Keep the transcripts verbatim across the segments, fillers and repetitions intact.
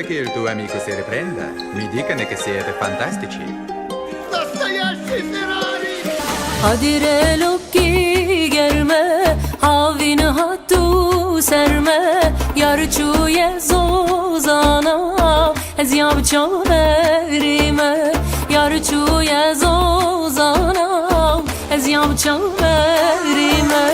Kir tu amico se riprenda, mi dicano che siete fantastici. Adire lokî germe, havîn hatu serme, yar çûye zozana, ez ya bi çaverî me, yar çûye zozana, ez ya bi çaverî me.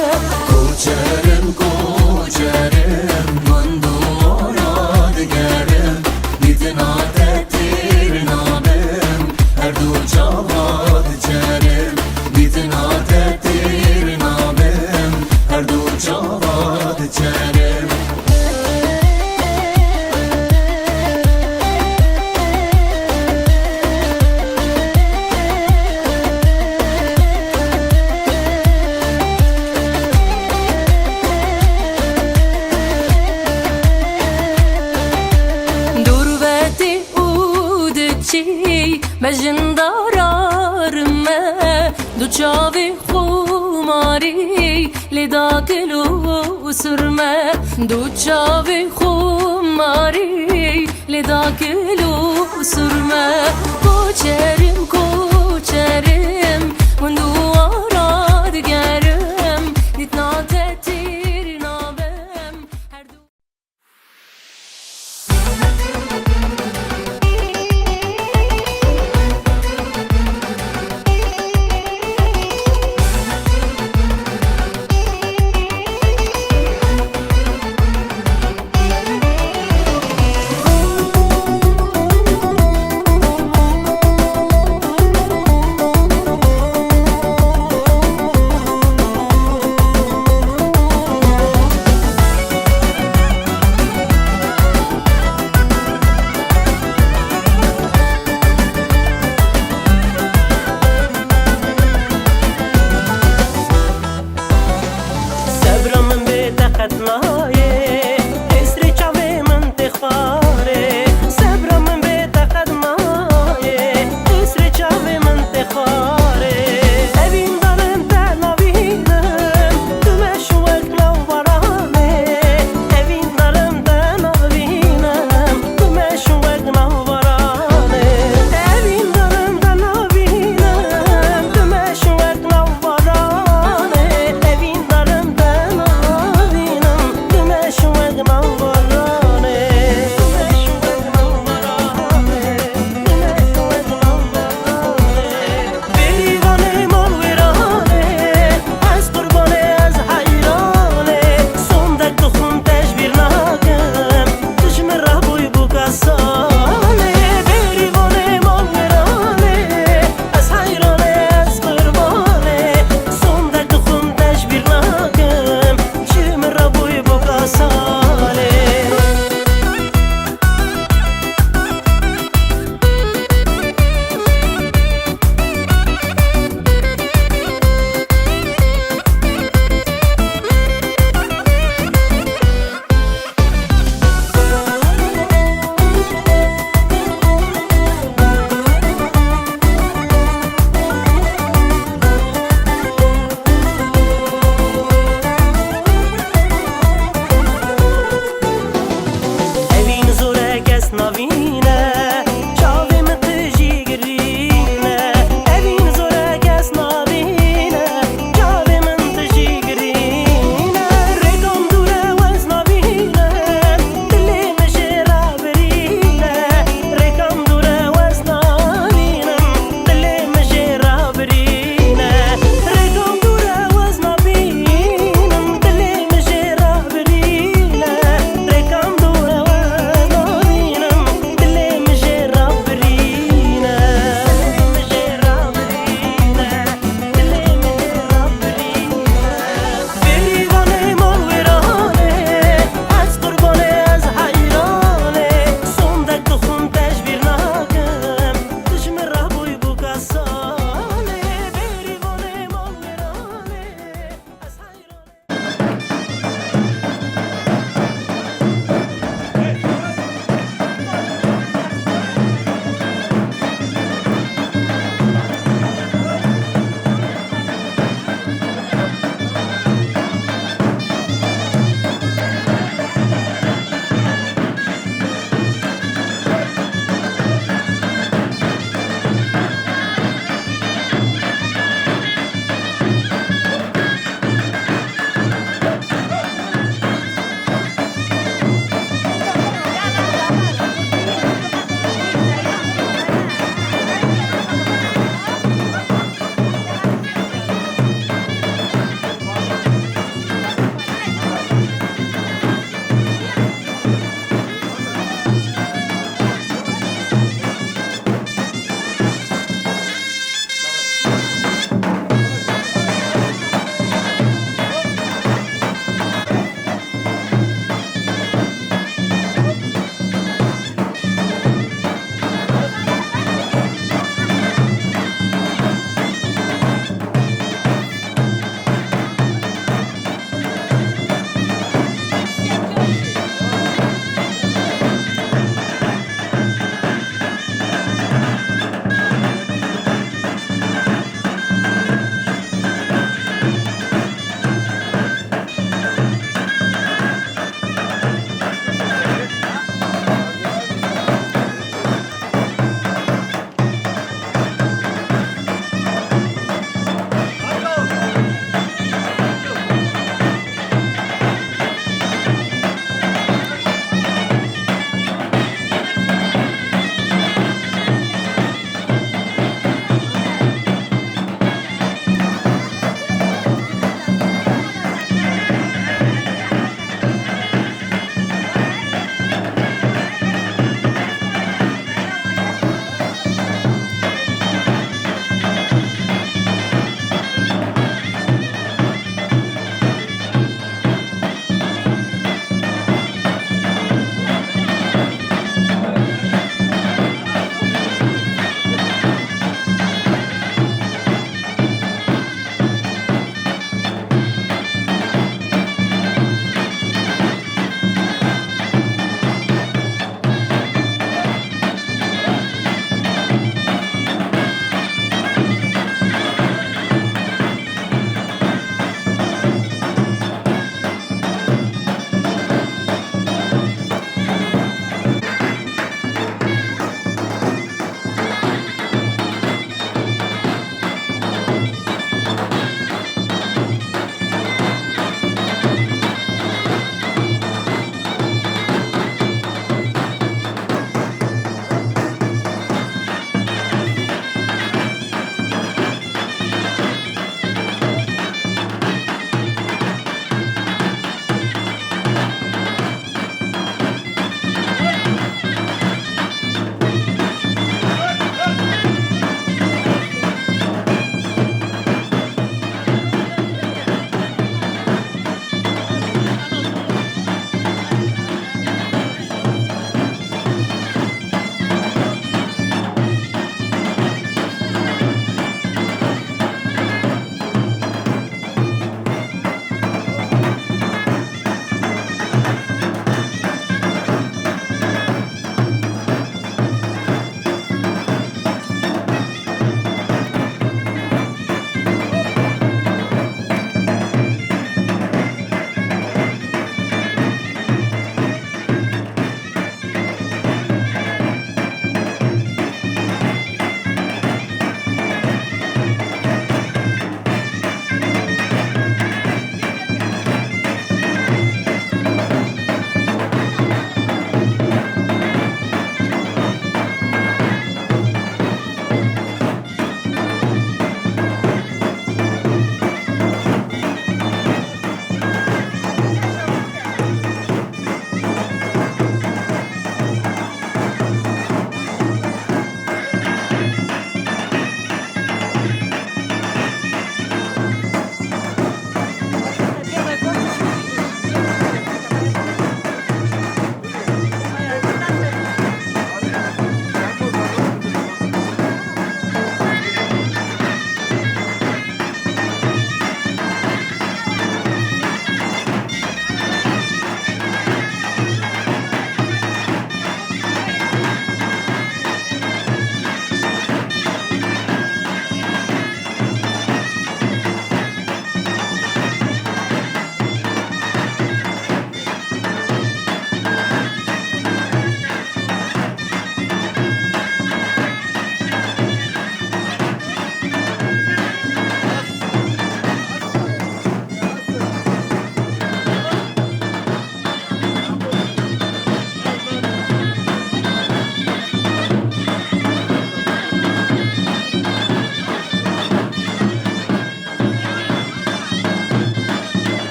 Koçerim, koçerim, min dûra digerim, dîtina te tîr nabim, her du çava diçerim, dîtina te tîr nabim, her du çava diçerim. Dûrvetî û diçî me jin dararim me, du çavê xumarî lê dakil û sur me, du çavê xumarî lê dakil û sur me. Koçerim, koçerim, min dûra digerim, dîtina te tîr nabim, her du Sebra min bê teqet nayê, hêsrê çavê min tê xwarê. Sebra min bê teqet nayê, hêsrê çavê min tê xwarê. Evîn dalim te navînim, tu meş wek nav baranê. Evîn dalim te navînim, tu meş wek nav baranê. Evîn dalim te navînim, tu meş wek nav baranê. Evîn dalim te navînim,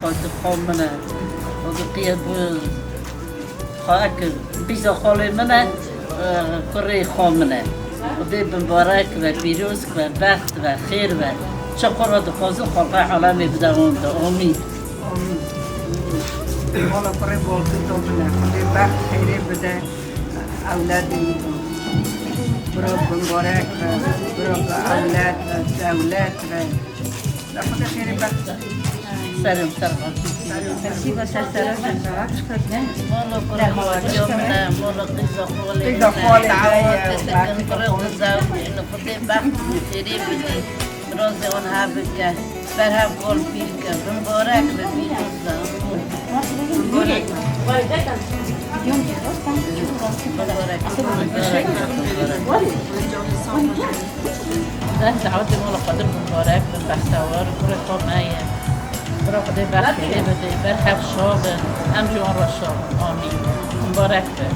Xwezî xo min e. Xwezî qiye bi xwe ek, pîza xalê min e, e, kurê xo min e. Xwedê bimbarek be, pîroz be, bext be, xêr be. Çi xwe re dixwazin, xwe pey alemê bide wan de. Amîn. Amîn. Wala kurê bolkito min e. Xwedê bext xêrê bide ewladê min. Bira bimbarek be, bira bi ewlad be, dewlet be. Xwedê xêrê be. Serim, ser xwe. Siba ser sera jin be. Mala kurê xalê min e, mala qîza xalê min e. Qîza xalê min e. Dawet dikin, bira xwe zewicîne, Xwedê bext û xêrê bidî. Razê wan hev bike, berhev kol pîr ke, bimbarek be, pîroz be. Bimbarek. Bimbarek. Deh dawetê mala Xwedir bimbarek bin, bextewar, kurê xwe me ye. Bira Xwedê bextê bide, berhev şa bin, em jî wan re şa bin. Amîn. Bimbarek be.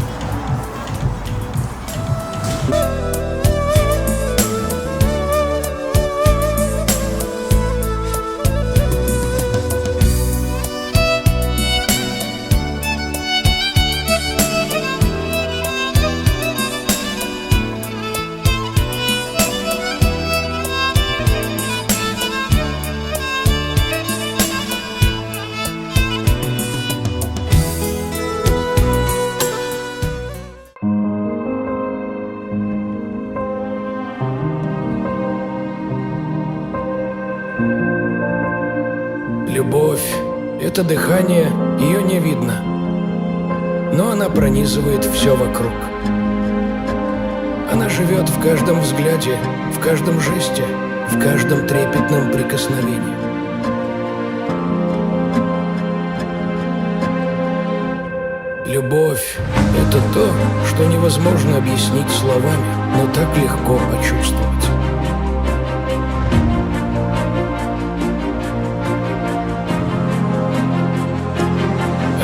Любовь — это дыхание, её не видно, но она пронизывает всё вокруг. Она живёт в каждом взгляде, в каждом жесте, в каждом трепетном прикосновении. Любовь — это то, что невозможно объяснить словами, но так легко почувствовать.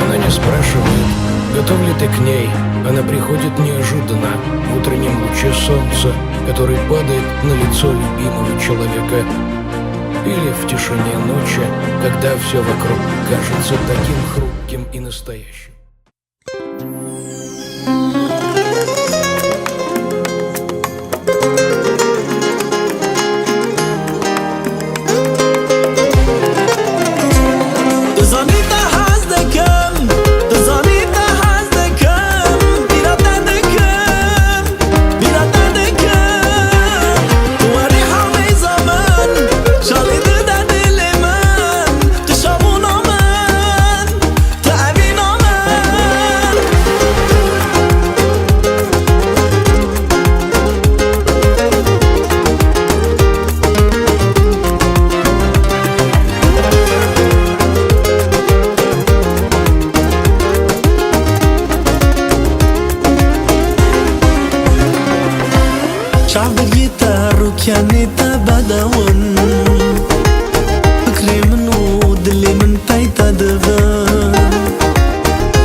Она не спрашивает, готов ли ты к ней, она приходит неожиданно, в утреннем луче солнца, который падает на лицо любимого человека, или в тишине ночи, когда всё вокруг кажется таким хрупким и настоящим. Dizanî te hez dikim, dizanî te hez dikim, bîra te dikim, bîra te dikim. Tu werî hemîza min, şalî dide dilê min, tu şabûna min. Tu evîna min. Çavdêriyê te, rûkenê te bedewin. Fikrê min û dilê min pey te divin.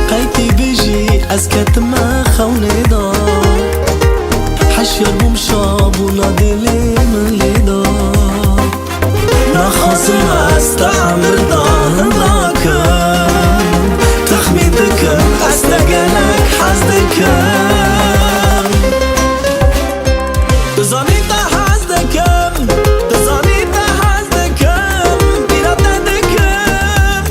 Qey tê bêjî ez ketime xewnê de. Hişyar bûm şabûna dilê min lê de. Dizim ez te emir dahin nakim. Texmîn dikim ez te gelek hez dikim. Dizanî te hez dikim. Dizanî te hez dikim. Bîra te dikim.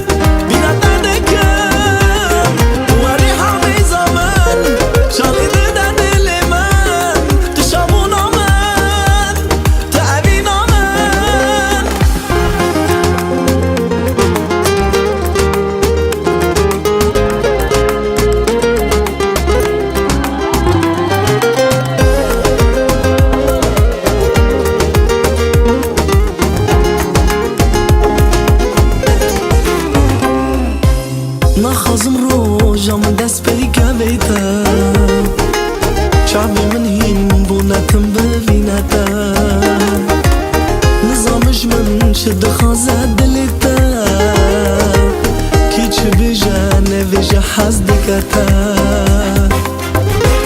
Bîra te dikim. Tu werî hemîza min. Şalî dide dilê min. Tu şabûna min. Tu evîna min. Naxwazim roja min dest pê kevê te. Çavê min hîn bûne tim bivîne te. Nizam ji min çi dixwaze dilê te. Kî çi bêje nevêje hez dike te.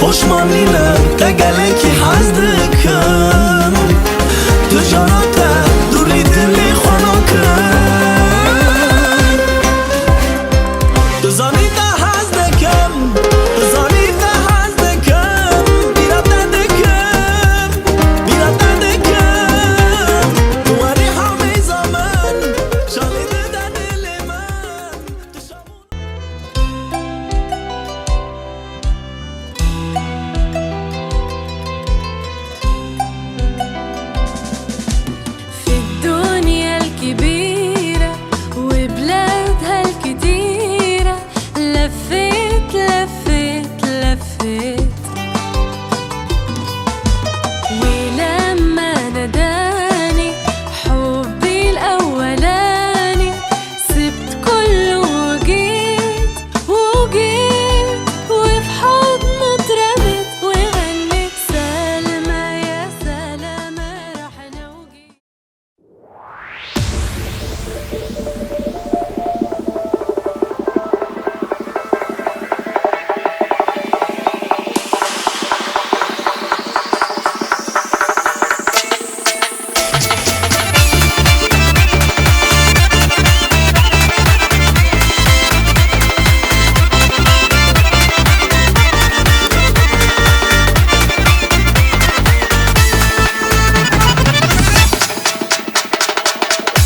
Poşman nînim te gelekî hez dikim. Tu cara te dûrî dilê xwe nakim. Dizanî te hez dikim, dizanî te hez dikim, bîra te dikim, bîra te dikim. Tu werî hemîza min, şalî dide dilê min. Tu şabûna في الدنيا الكبيرة وبلادها الكتيرة، لفيت، لفيت، لفيت. ولما ناداني حبي الأولاني، سبت كله وجيت، وجيت، وفي حضنه اترميت، وغنيت: سلمى يا سلمى، رحنا وجينا.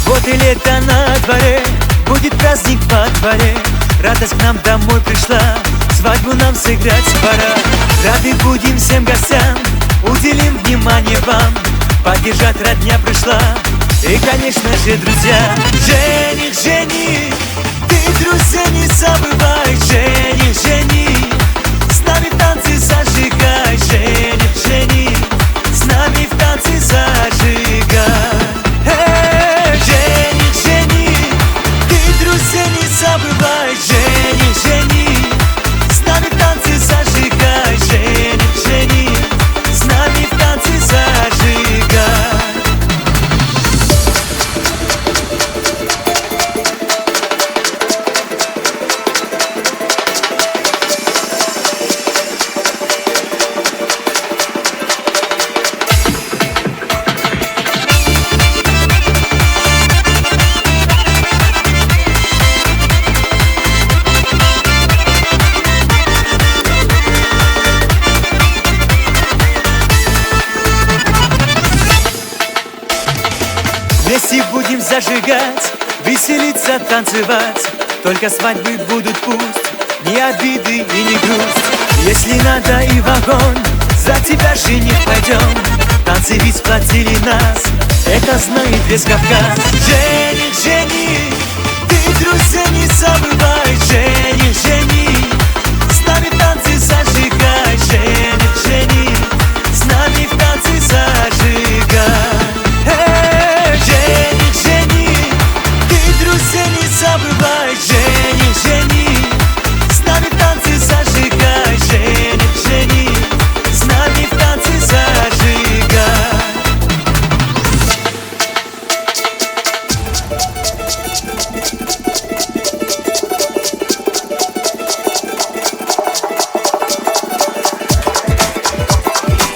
Бо dilê te nadvare, bû dît praznik padvare. Radest nam домой пришла, свадьбу нам сыграть пора. Рады будем всем гостям, уделим внимание вам. Поддержать родня пришла, и, конечно же, друзья. Жених, жених, ты друзей не забывай. Жених, жених, с нами в танце зажигай. Жених, жених, с нами в танце зажигай. Эй, жених, жених, ты друзей не забывай. Жених, жених, с нами в танце зажигай. Жених, жених, с нами в танце зажигай. Вместе будем зажигать, веселиться, танцевать. Только свадьбы будут пусть, ни обиды и ни грусть. Если надо и в огонь, за тебя, жених, пойдём. Танцы ведь сплотили нас, это знает весь Кавказ. Жених, жених, ты друзей не забывай. Жених, жених, с нами в танце зажигай. Жених, жених, с нами в танце зажигай. Эй, жених, жених, ты друзей не забывай. Жених, жених, с нами в танце зажигай. Жених, жених, с нами в танце зажигай.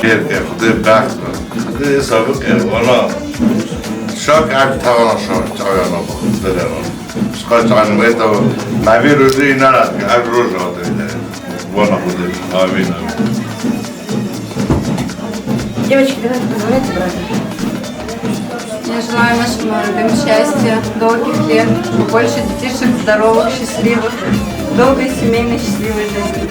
Xêr ke, Xwedê bext be. Xwedê sabiqê, wala. Şak ev tevana şak, çawa naba, derema. Şka çan weta, me vê rojê nara, ev roj hate. Vana xwe de, amin, amin. Девочки, давайте позвоните брата. Я желаю нашему ребенку счастья, долгих лет, побольше детишек здоровых, счастливых, долгой семейной счастливой жизни.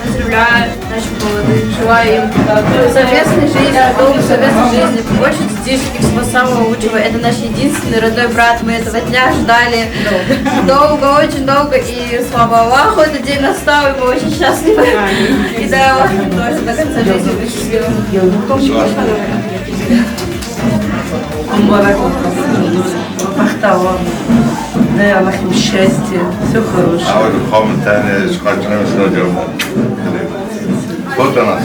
Поздравляю наших молодых, желаю им совместной жизни, долгой совместной жизни, побольше детишек и всего самого лучшего. Это наш единственный родной брат, мы этого дня ждали долго, очень долго, и слава Аллаху, этот день настал, и мы очень счастливы. И дай Аллах им тоже до конца жизни быть счастливым. Mübarek olsun. Bexta wan. Ey Allah, hem şestî. Çok hoş. Ama xwe min tenê ji xwe çinim şino cewma. Fotonas.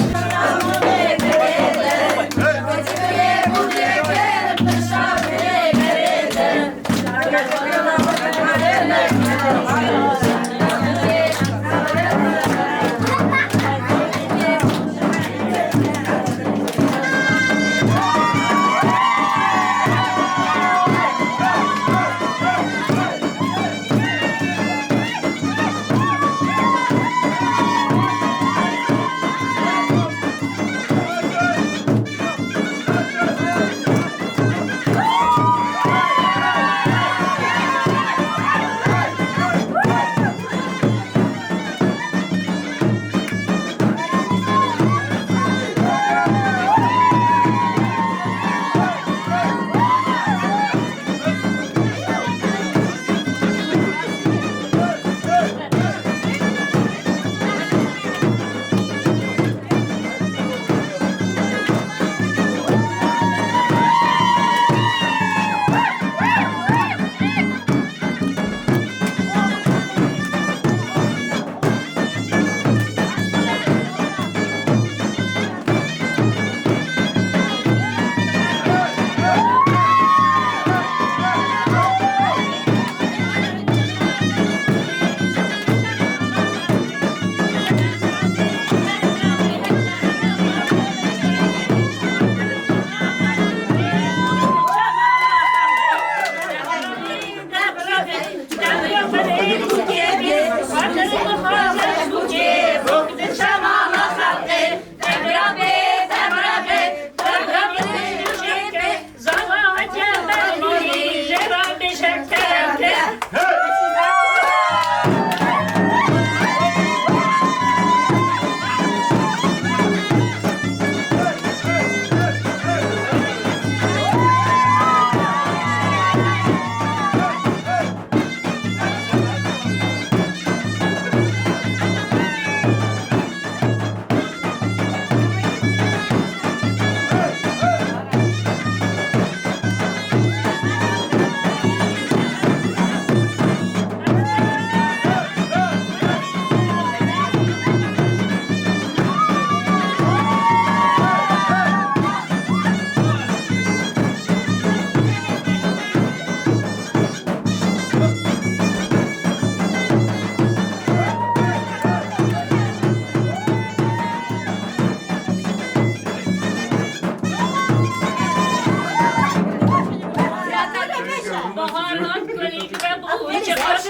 Bahardan gülük ve bu çıkar.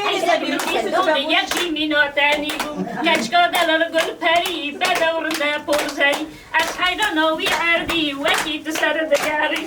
Yekî mîna tenî bû. Keçika delal Gulperî, bedewrinde porzey. Ez heyrana wî erdî, wekî tu ser digerî.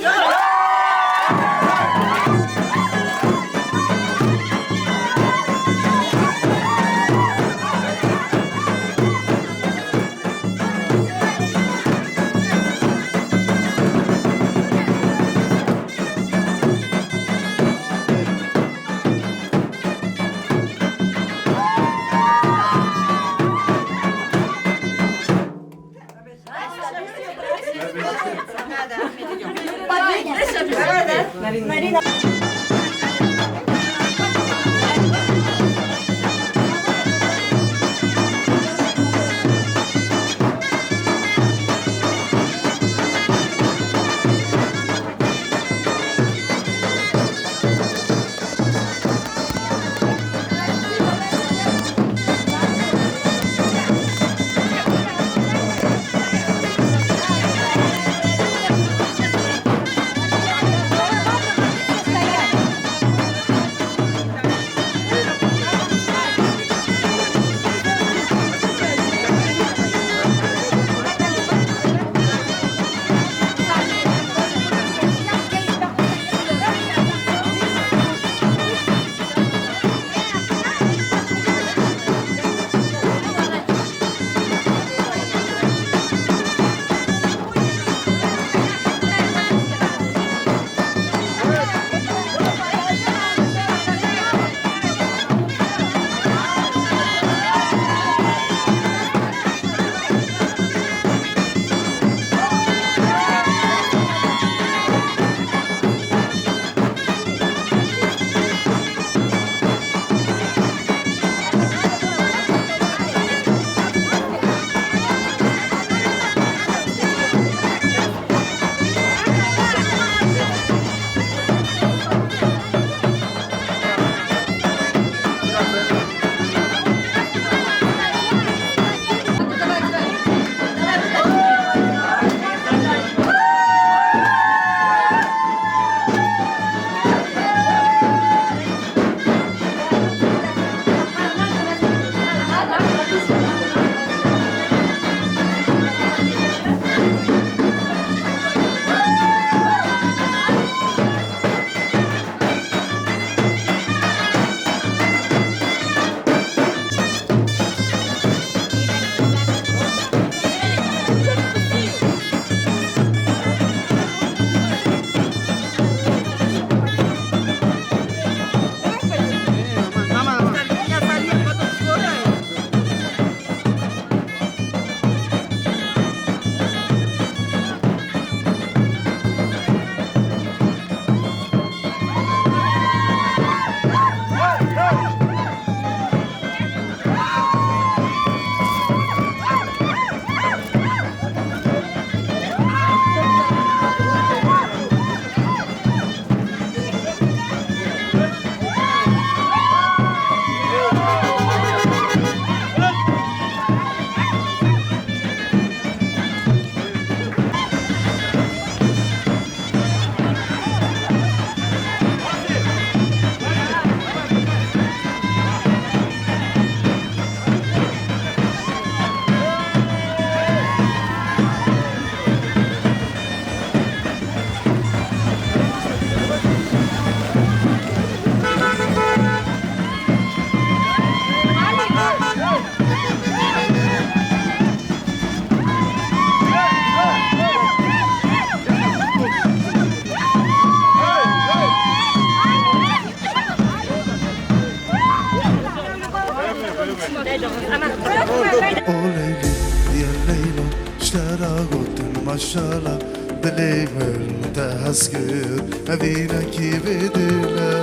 Dilê min te hez kir, evînekî bê dil e.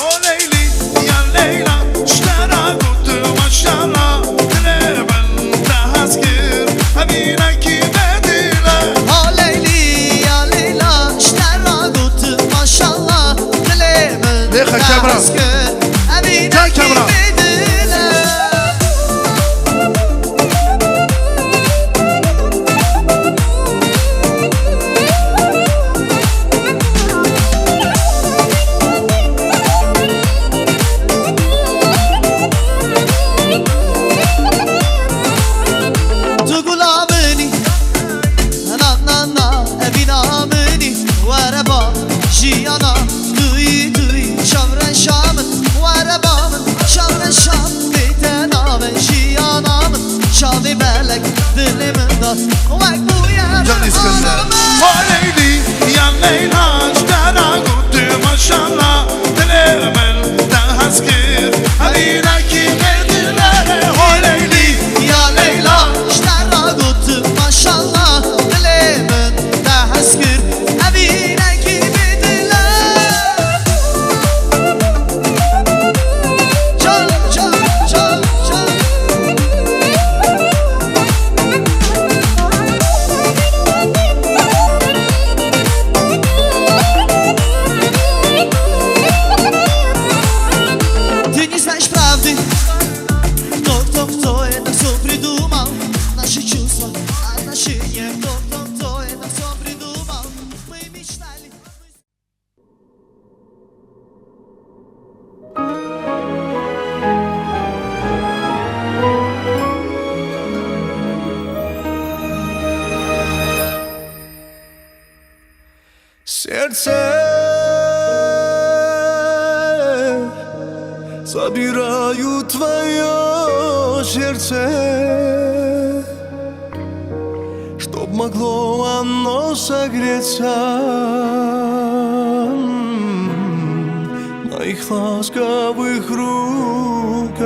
O Leylî, ya Leyla, ji te re gotim maşallah. Dilê min te hez kir, evînekî bê dil e. O Leylî, ya Leyla, ji te re gotim maşallah. Dilê min Lê te xeçe bira. hez kir, evînekî Çay kemra. bê dil e. Tu gula min î, na, na, na, evîna min î, were ba jiyana, tu yî, tu yî, şavreşa min, were ba min, şavreşa min, bê te navê jiyana min, şavê belek dilê min da, wek bûye Can Îskender. ana min. Ha Leylî, ya Leyla, ji te re gotim maşallah, dilê min te hez kir, evînekî bê dil e. Ha Leylî, ya Leyla, ji te re gotim maşallah, dilê min te hez kir, evînekî bê dil e. Can, can, can, can. Ty nic znaješ pravdy, to, to, to je, tak som pridumal. Naše čustva, a naše nie, to, to, to je, tak som pridumal. My myšleli. Сердце забираю твоё сердце, чтоб могло оно согреться в моих ласковых руках.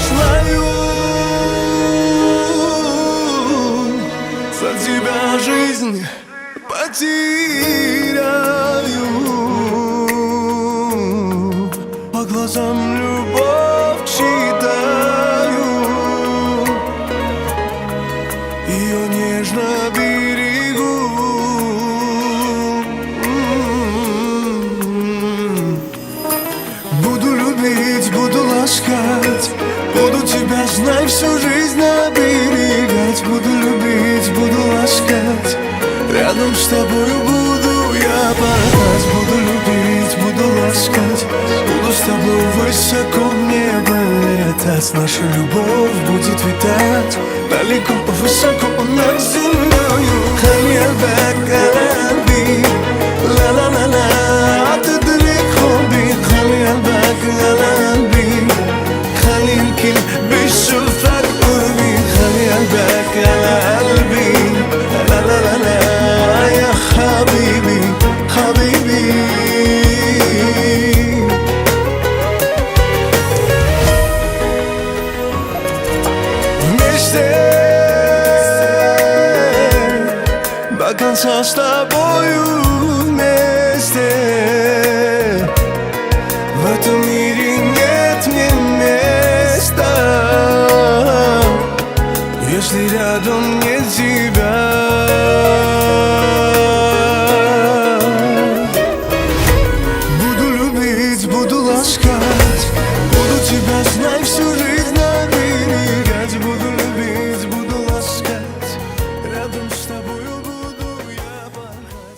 Знаю, за тебя жизнь потеряю. По глазам любовь читаю, её нежно берегу. Буду любить, буду ласкать, буду тебя, знай, всю жизнь оберегать. Буду любить, буду ласкать, рядом с тобою буду я порхать. Буду любить, буду ласкать, буду с тобой высоко в небо летать. Наша любовь будет витать далеко, высоко над землёю. خلي قلبك على قلبي، لا، لا، لا، لا، تدرك حبي. خلي قلبك على قلبي، خلي الكل بيشوفك قربي. خلي قلبك على قلبي، لا، لا، لا، لا، يا حبيبي، حبيبي. Вместе до конца с тобою вместе. В этом мире нет мне места, если рядом нет тебя. Буду любить, буду ласкать, буду тебя, знай, всю жизнь оберегать. Буду любить, буду ласкать, рядом с тобою буду я порхать.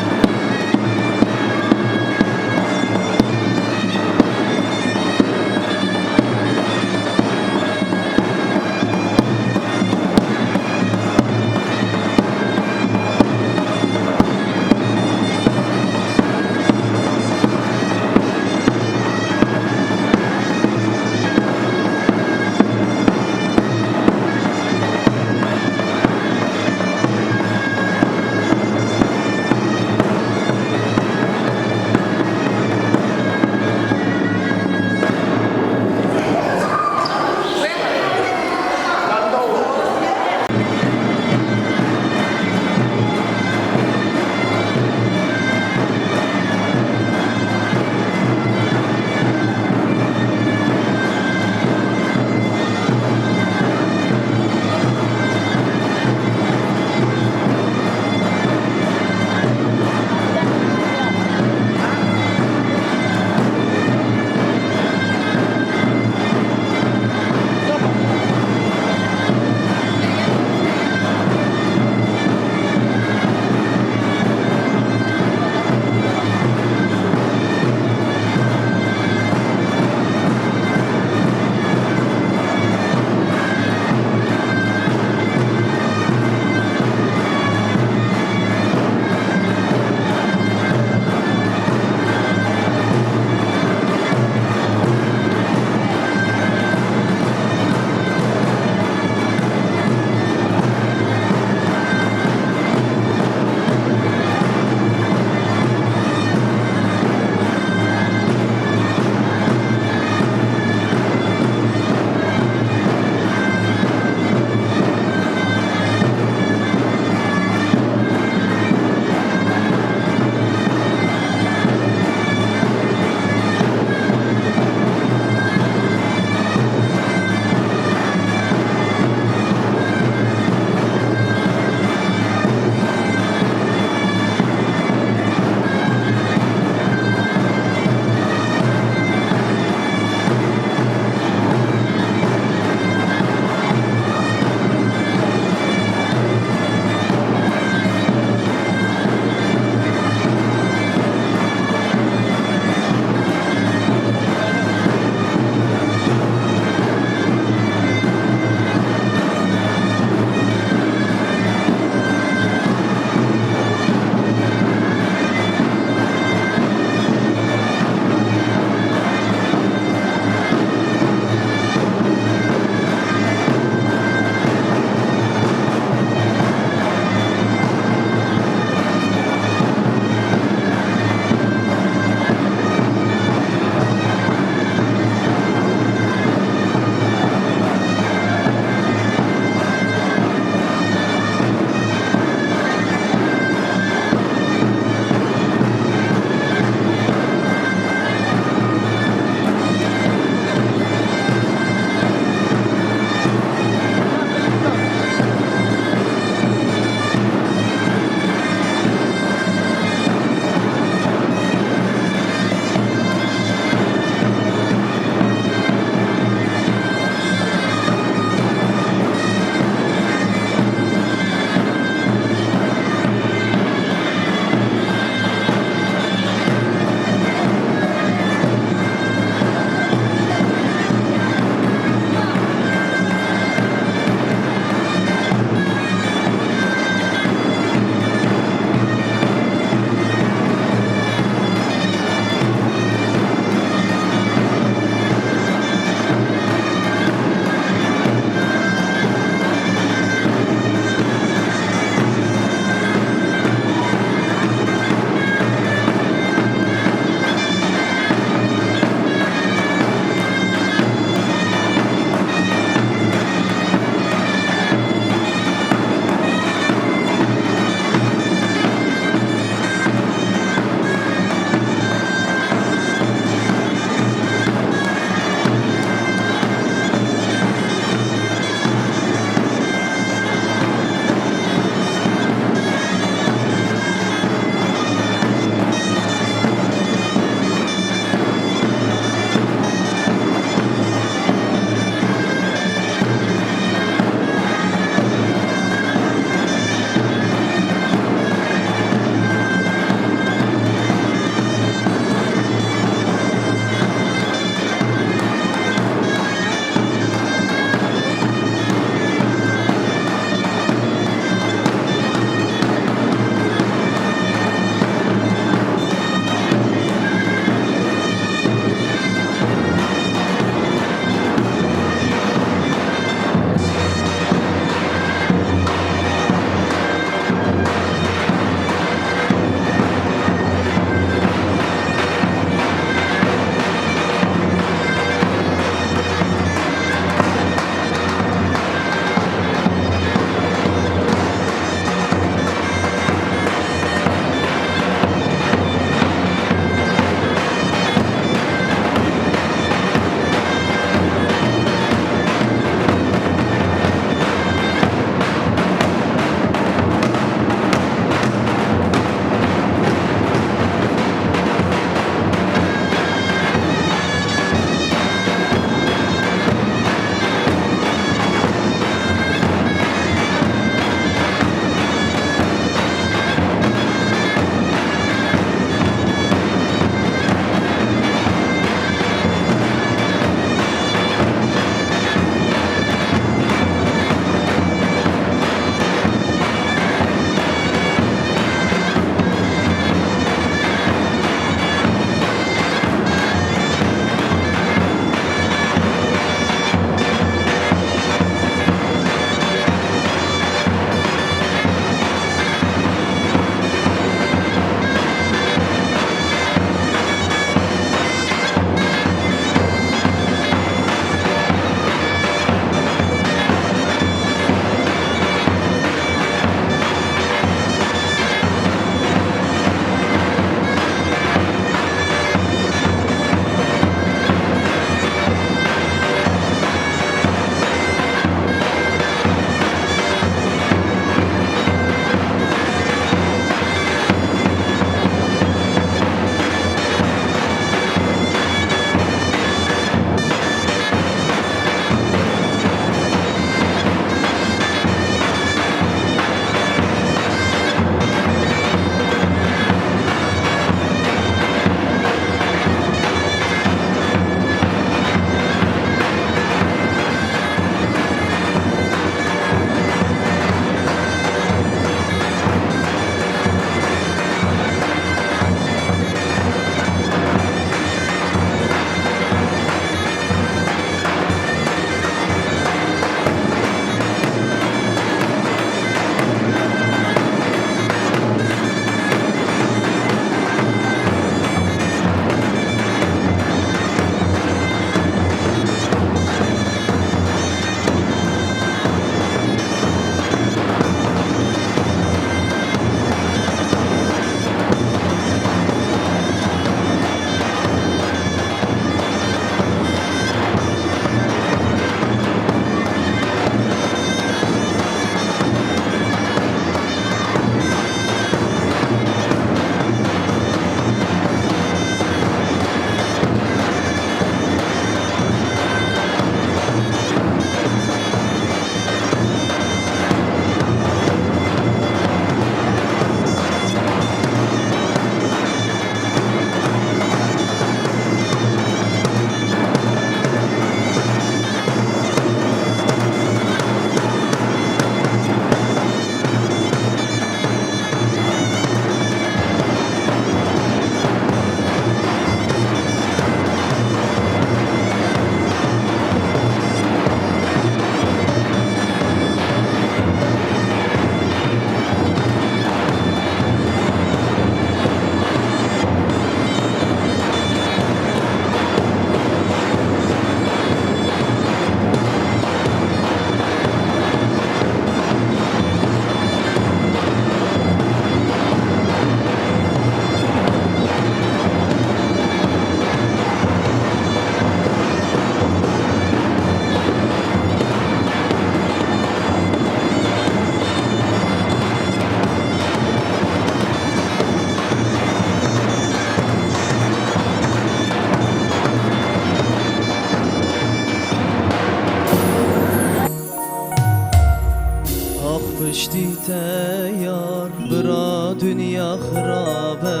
Xirabe,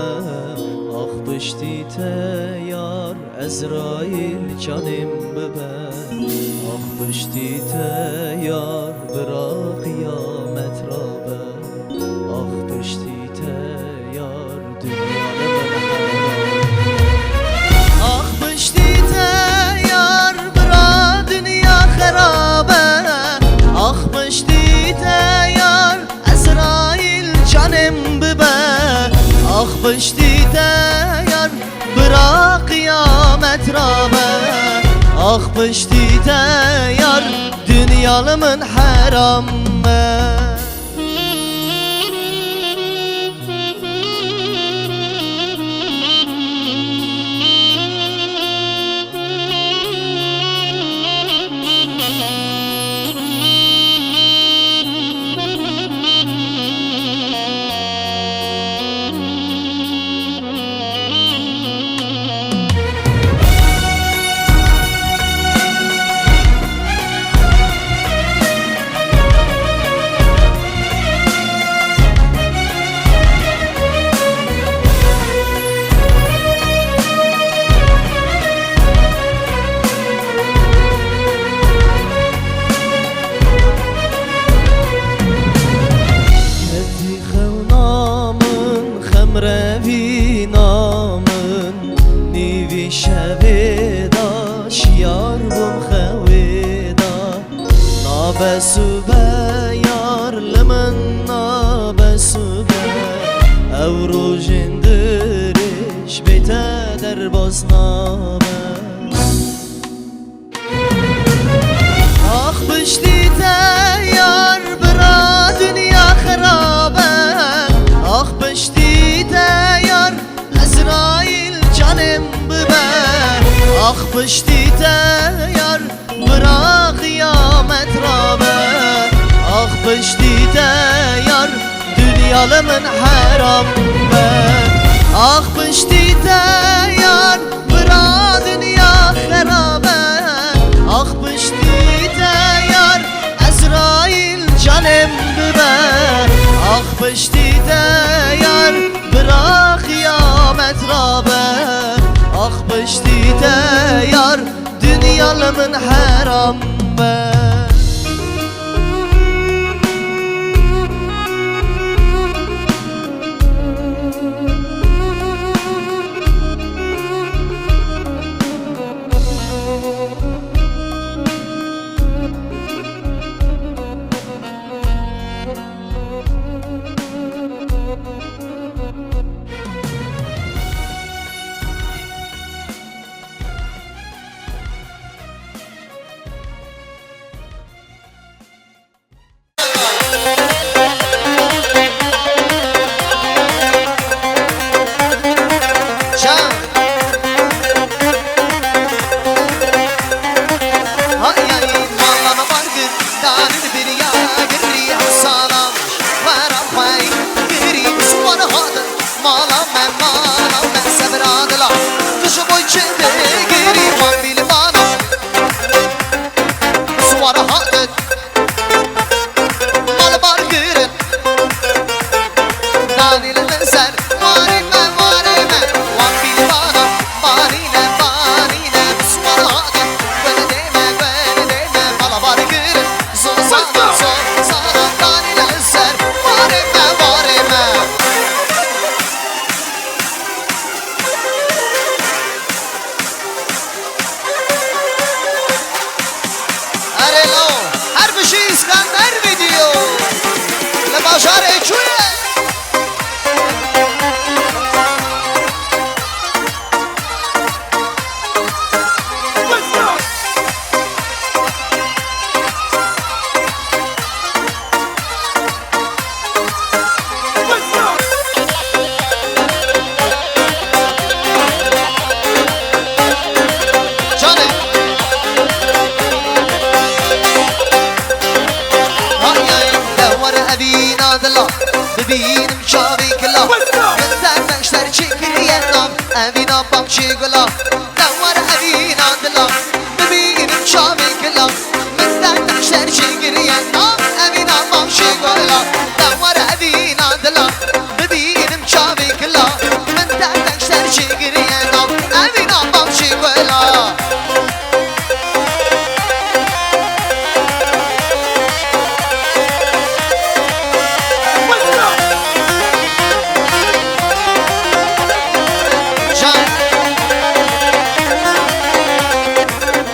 ax piştî te yar, Ezraîl canêm bibe. Ax piştî te yar, bira qiyamet rabe. Ax piştî te yar, dinya li min heram. Ax piştî te yar, bira dinya xerabe. Ax piştî te yar, Ezraîl canêm bibe. Ax piştî te yar, bira qiyamet rabe. Ax piştî te yar, dinya li min heram be. Ketî xewna min, xem revîna min, nîvî şevê de şiyar bûm xewê de. Nabe sibe yar, li min nabe sibe, ew rojên dirêj bê te derbas nabe. Ax piştî te yar, bira dinya xerabe. Ax piştî te yar, Ezraîl canêm bibe. Ax piştî te yar, bira qiyamet rabe. Ax piştî te yar, dinya li min heram be. Ax piştî te yar, bira dinya xerabe. Ax piştî te yar, Ezraîl canêm bibe. Ax piştî te yar, bira qiyamet rabe. Ax piştî te yar, dinya li min heram be. Erê law, her bijî Îskender Video. Li bajarê çûye. Canê. Hayay, de were evîna dila, bibînim çavê kila. Min te neşter çêkiriye nav, evîna bamçê gula. De were evîna dila, bibînim çavê kila. Min te neşter çêkiriye nav, evîna bamçê gula. De were evîna dila, bibînim çavê Ela. Can.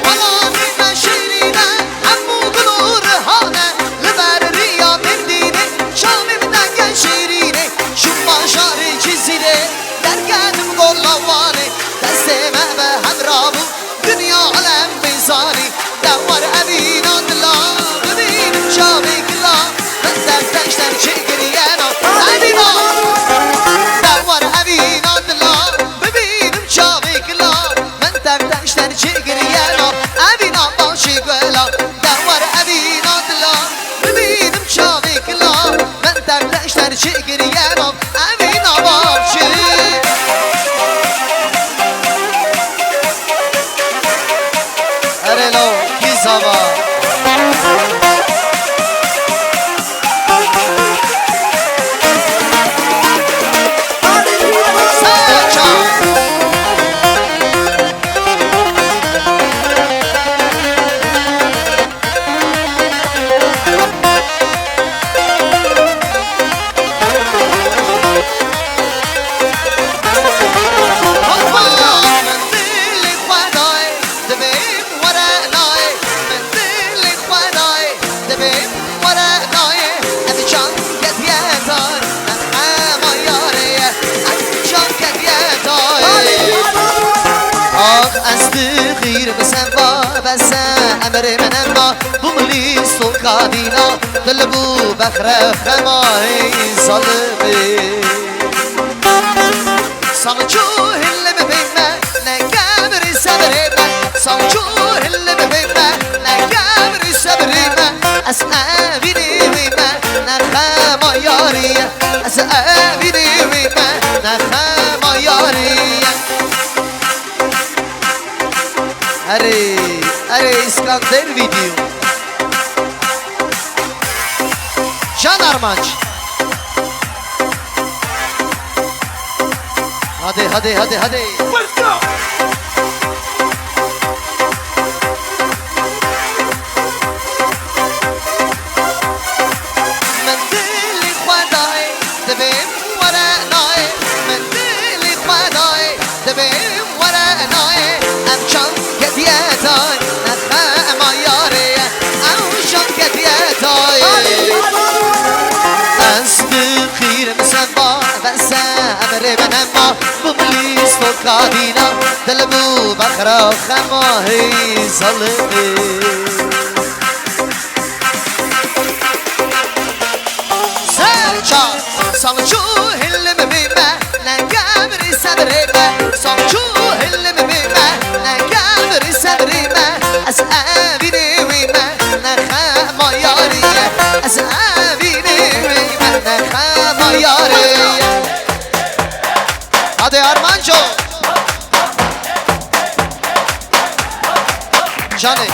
Welatê me şêrîn e, hemû gul û rihan e, li ber riya min dînê, çavê min denge şêrînê, ji bajarê Cizîrê, derketim gola Wanê, destê me be hemra bû, dinya alem bê zanî, de war evîna dila, bibînim çavê gila, min derdeşter çê giriyena, evîna, de war evîna dila, bibînim çavê gila, min derdeşter çê giriyena, evîna başê gula, de war evîna dila, bibînim çavê gila, min derdeşter çê giriyena, evîna başê. Erê law, kî zava? Divêm were nayê, min dilê xwe dayê, divêm were nayê, ez çanketiye dayê, nexema yarê ye, ez çanketiye dayê. Ax ez dixîrim seba bese, emrê min ema, bûm lî soka dîna, dil bû bexre xema hey zalimê. Sancû hillim bê me, ne kemirî sebrê me. Sancû hillim bê me, ne kemirî sebrê me. Ez evînê wê me, ne xema yarî ye. Ez evînê wê me, ne xema yarî ye. Erê, erê, Îskander video. Can Armanc. Hadi, hadi, hadi, hadi. Min dilê xwe dayê, divêm were nayê. Min dilê xwe dayê, divêm were nayê. Em çanketiye dayê, nexema yarê ye. Ew çanketiye dayê. Ez dixîrim seba bese, emrê min ema, bûm lî soka dîna, dil bû bexra xema hey zalimê. Serça, sancû hillim bê me, ne kemirî sebrê me. Sancû hillim bê me, ne kemirî sebrê me. Ez evînê wê me, ne xema yarê ye. Ez evînê wê me, ne xema yarê ye. Hadi Armanco. Canê.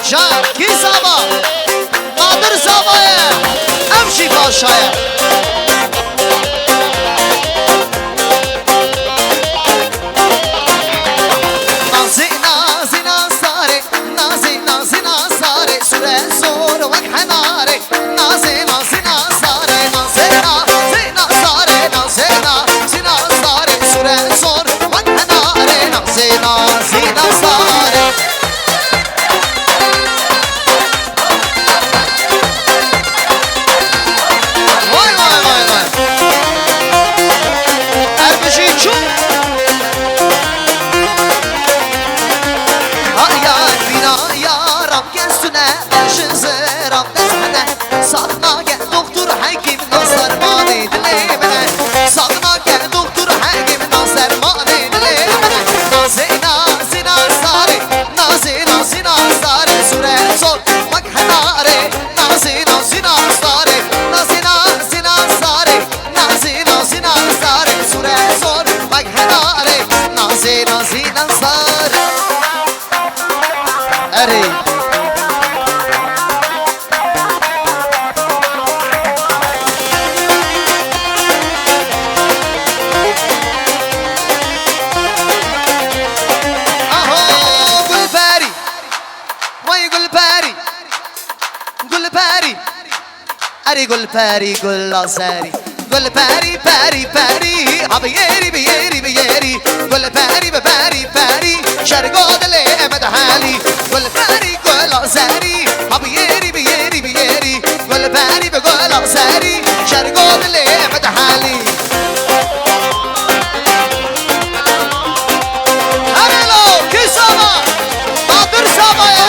Can, kî zava? Qadir zava ye. Ev jî paşa ye. Gulperî, gula zerî, gulperî, perî, perî, ha bi yêrî, bi yêrî, bi yêrî, gulperî, bi perî, perî, şergo dilê me dihelî. Gulperî, gula zerî, ha bi yêrî, bi yêrî, bi yêrî, gulperî, bi gula zerî, şergo dilê me dihelî. Herelo, kî sava? Nadir sava ye.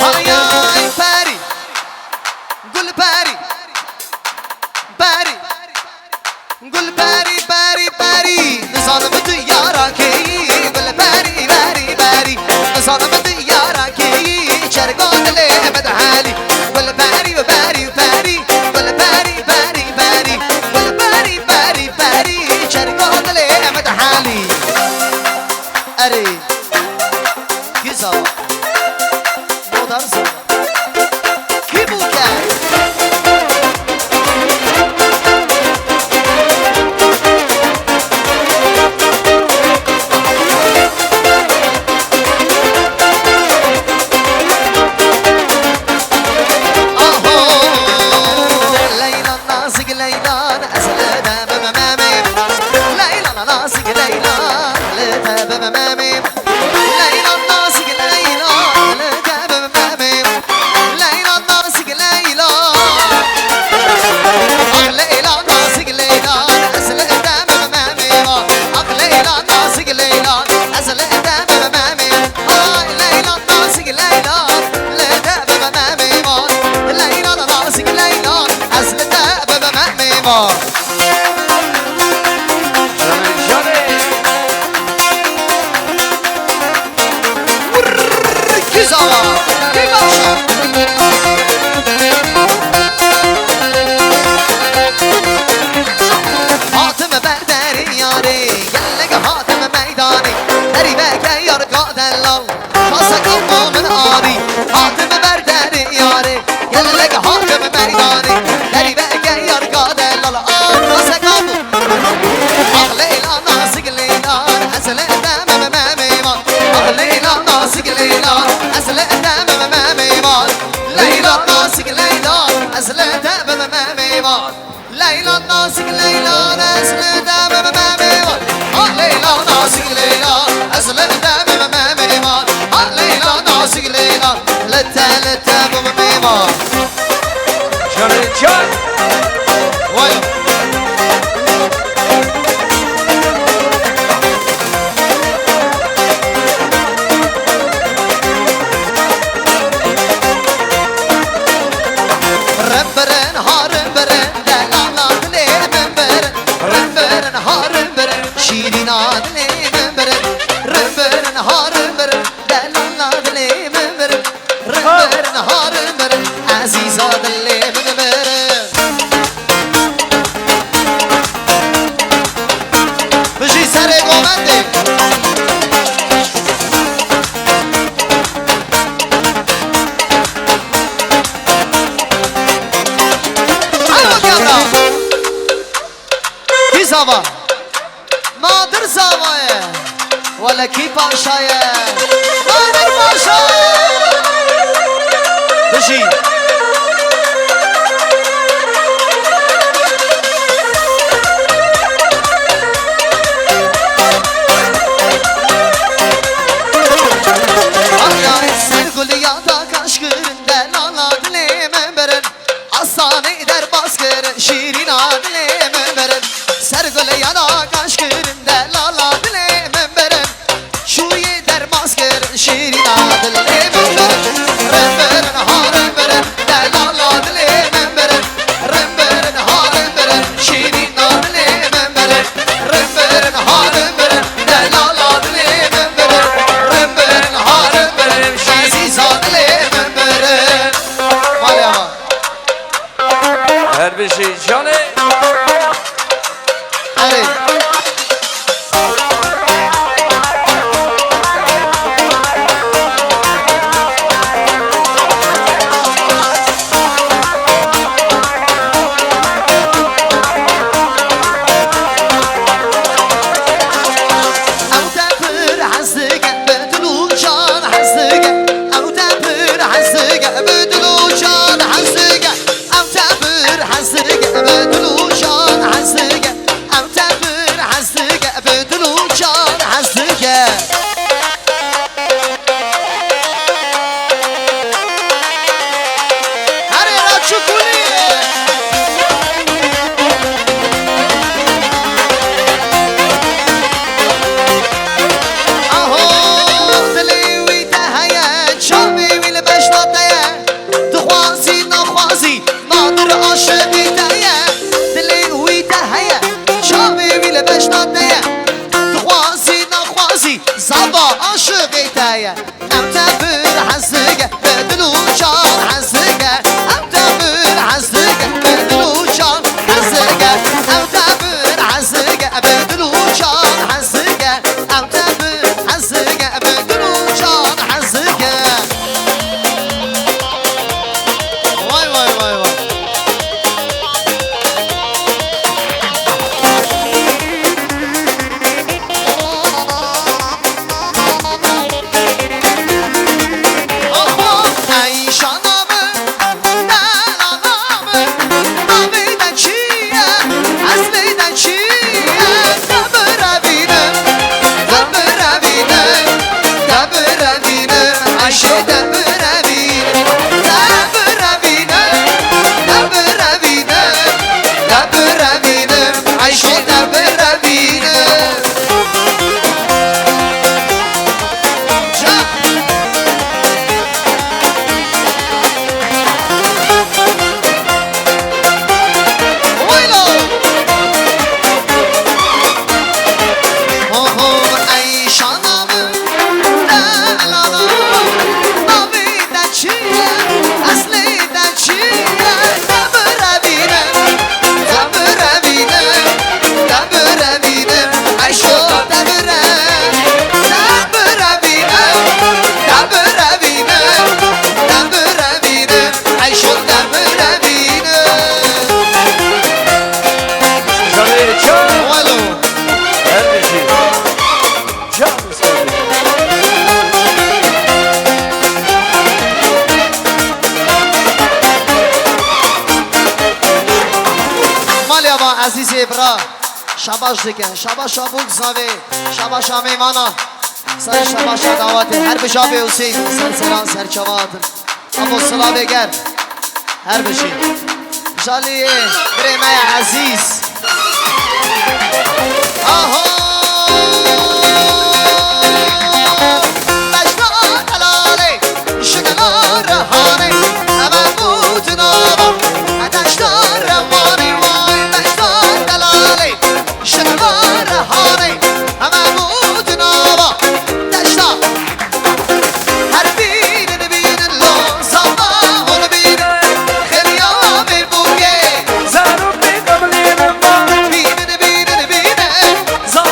Ay, ay, perî, gulperî, perî, gulperî, perî, perî. Nizanim tu yara kê yî, gulperî, perî, perî. Nizanim tu yara kê yî, şergo dilê me dihelî. Gulperî, perî, perî, gulperî, perî, perî, gulperî, perî, perî, şergo dilê me dihelî. Erê. Kî zava? Modar zava. Kî bû ke? Aho, Leyla nazik Leyla, ez li te bibim emê. Leyla nazik Leyla, li te bibim emê. Leyla nazik Leyla, li te bibim emê. Leyla nazik Leyla. Ah Leyla nazik Leyla, ez li te bibim emê. Ah Leyla nazik Leyla, ez li te bibim emê. Ay Leyla nazik Leyla, li te bibim emê. Leyla nazik Leyla, ez li te bibim emê. Janê, janê. Wurr, kî zava, kî baş e. Hatime ber derê yarê, gelek hatime meydanê. Derî veke yarka delal, kaseka min arî. Hatime ber derê yarê, gelek hatime meydanê. Derî veke yarka delal, ah, kaseka min. Ah Leyla nazik Leyla, ez li te bibim emê. Ah Leyla nazik Leyla, ez li te bibim emê. Leyla nazik Leyla, ez li te bibim emê. Leyla nazik Leyla, ez li te bibim emê. Ah Leyla nazik Leyla, ez li te bibim emê. Ah Leyla nazik Leyla, li te, li te bibim emê. Canê can. Vay. Rimbirin, ha rimbirin, delala dilê min birin. Rimbirin, ha rimbirin, şîrîna dilê min birin. Rimbirin, ha rimbirin, delala dilê min birin. Rimbirin, ha rimbirin, ezîza dilê min birin. Bijî serê govendê. Hadi bakalım. Kî zava? Nadir zava ye. Wele kî paşa ye? Nadir paşa. Bijî. Ay, ay, ser gulî ya da kaş kirin, delala dilê min birin. Asanê derbas kirin, şîrîna dilê min birin. Ser gulê ya da kaş kirin, delala dilê min birin. Şûyê derbas kirin, şîrîna dilê min birin. Rimbirin, ha rimbirin, delala dilê min birin. Rimbirin, ha rimbirin, şîrîna dilê min birin. Rimbirin, ha rimbirin, delala dilê min birin. Rimbirin, ha rimbirin, ezîza dilê min birin. Malê ama. Her bijî canê. Erê. Ew te pir hez dike, bi Beşna te ye, dixwazî naxwazî, nadir aşiqî te ye. Dilê wî te heye, çavê wî li beşna te ye. Dixwazî naxwazî, zava aşiqê te ye. Ew te pir hez dike, bi dil û can hez dike. Ew te pir hez dike, bi dil û can hez dike. Ew te pir hez dike, bi dil û can hez dike. Ew te pir hez dike, bi dil û can hez dike. Vay, vay, vay, vay. Oho, ey şana min, delala min, navê te çi ye, eslê te çi ye? Te birevînim, te birevînim, te birevînim, Eyşo te birevînim, te birevînim, te birevînim, te birevînim, Eyşo te birevînim. Janê çav. Welo. Her bijî. Çav. Malê ava ezîzê bira. Şabaş dikin. Şabaşa bûk zavê. Şabaşa mêvana. Ser şabaşa dawatê. Her bijabê Huseyîn. Ser seran ser çavat. Abo silavê ger. Her bijî. Jaliyê birê me ye ezîz. Aho! Beşda delalê, şikena rehanê, eve gotina va, deşta rewanê vay, beşda delalê. Şikna rehanê, heme gotina va deşta. Her bînin bînin lo, zava hûn bînin. Xêriya vê bûyê. Zarok bê qebilînin va. Bînin bînin bînin. Zava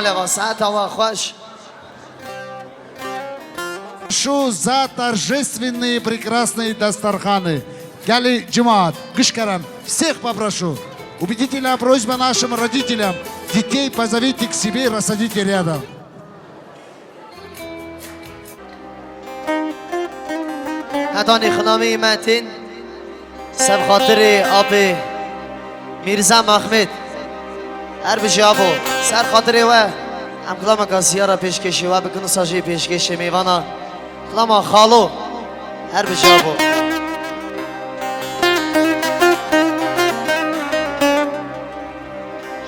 Leva, saeta we xweş. Şu za торжественные прекрасные дастарханы. Gelî cemaat, giş kerem, всех попрошу. Убедительная просьба нашим родителям. Детей позовите к себе, рассадите рядом. Hetanî xinamî me tên ser xatirê apê Mîrza Mehmet. Her bijî abo, ser xatirê we em kilameka siyara pêşkêşî we bikin, wisa jî pêşkêşê mêvana kilama xalo. Her bijî abo.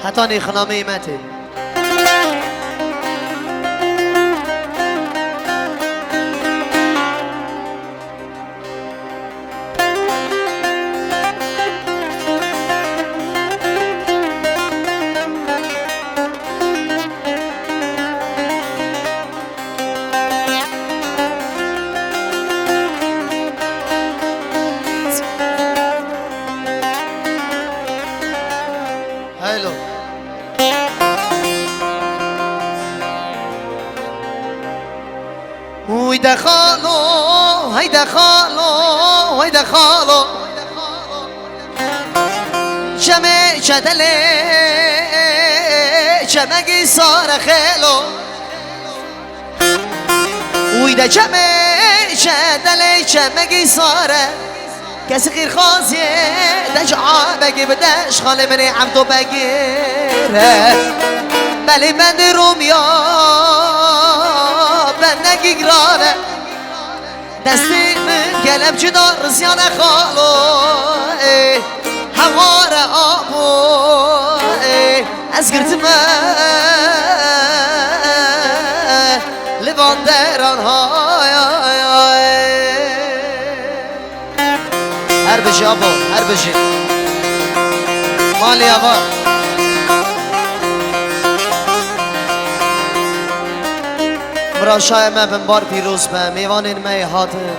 Hetanî xinamî me tên. Haylo. Uy de xalo, hey de xalo, hey de xalo. Çemê çedelê, çemegî sare xêlo. Uy de çemê çedelê, çemegî sare. Kesî xîrxazê de ji abegî bide, ji xalê min ê Evdo begîre. Belê bendê Romya, bendekî giran e. Destê min kelepçe da, risyane xalo, ê, heware abo, ê, ez girtime li van deran, hay, hay, hay. Her bijî abo, her bijî. Malê ava. Miraşayê me binbar pîroz be, mêvanên me yê hatin,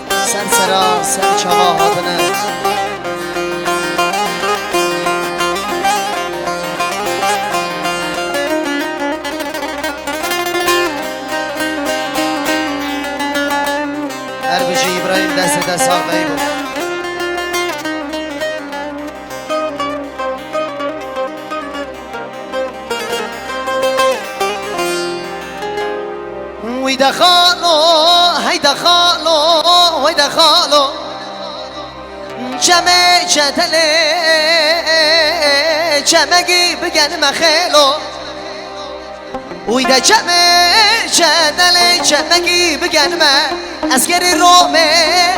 ser sera, ser çava hatine. Her bijî Îbrahîm, destê te sax be Îbo. Wî de xalo, hey de xalo, hey de xalo. Çemê çetelê, çemegî bigenime xêlo. Uy de çemê çedelê çemegî bigenime. Eskerê Romê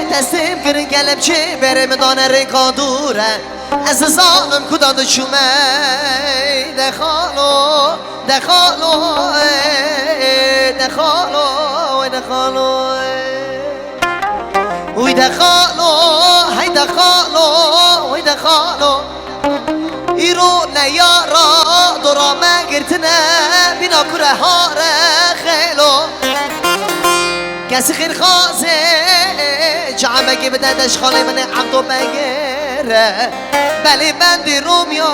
teslîm kirin kelepçê, berê min dane rêka dûre. Ez nizanim ku da diçûme. De xalo, de xalo, ê, de xalo, ê, de xalo, ê. Uy de xalo, hey de xalo, hey de xalo. Îro neyara dora me girtine, bîna kure hare xêlo. Kesî xêrxazê, çavekî bide deşxalê min ê Evdo begere. Belê bendî Romya,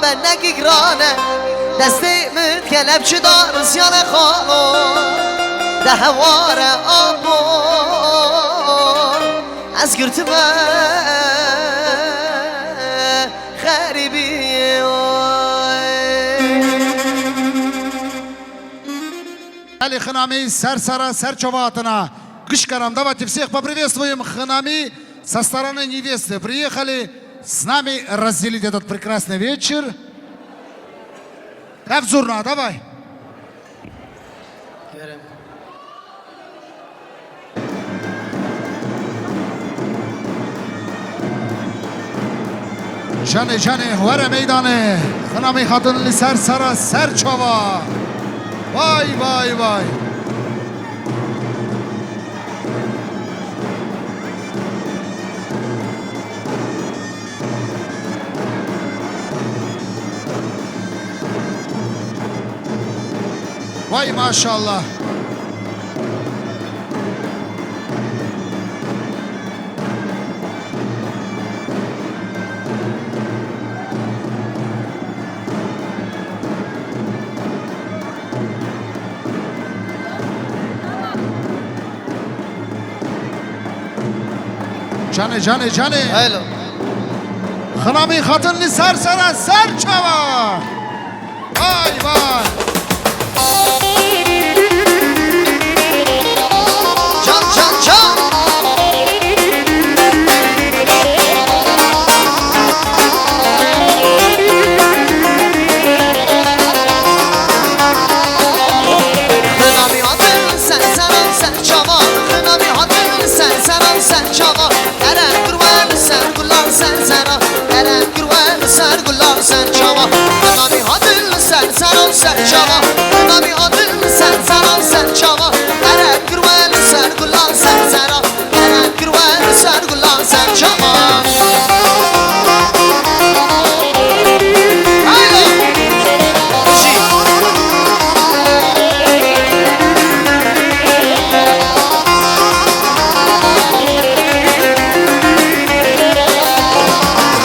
bendekî giran e. Destê min kelepçe da, risyane xalo. De heware abo, ez girtime xerîbiyê. Gelî xinamî ser sera ser çava hatina. Giş kerem, давайте всех поприветствуем, xinamî, со стороны невесты приехали с нами разделить этот прекрасный вечер. Ev zurna, давай. Canê, canê, were meydanê. Xinamî hatin li ser sera ser çava. Vay, vay, vay. Vay maşallah. Canê, canê, canê. Helo. Xinamî xatin li ser sera ser çava. Vay vay. Can, can, can. Xinamî hatin ser sera ser çava. Xinamî hatin ser sera ser çava. Kerem kirwe li ser gulan ser sera. Kerem kirwe li ser gulan ser çava. Xinamî hatin li ser sera ser çava. Xinamî hatin li ser sera ser çava. Kerem kirwe li ser gulan ser sera. Kerem kirwe li ser gulan ser çava. Haydi.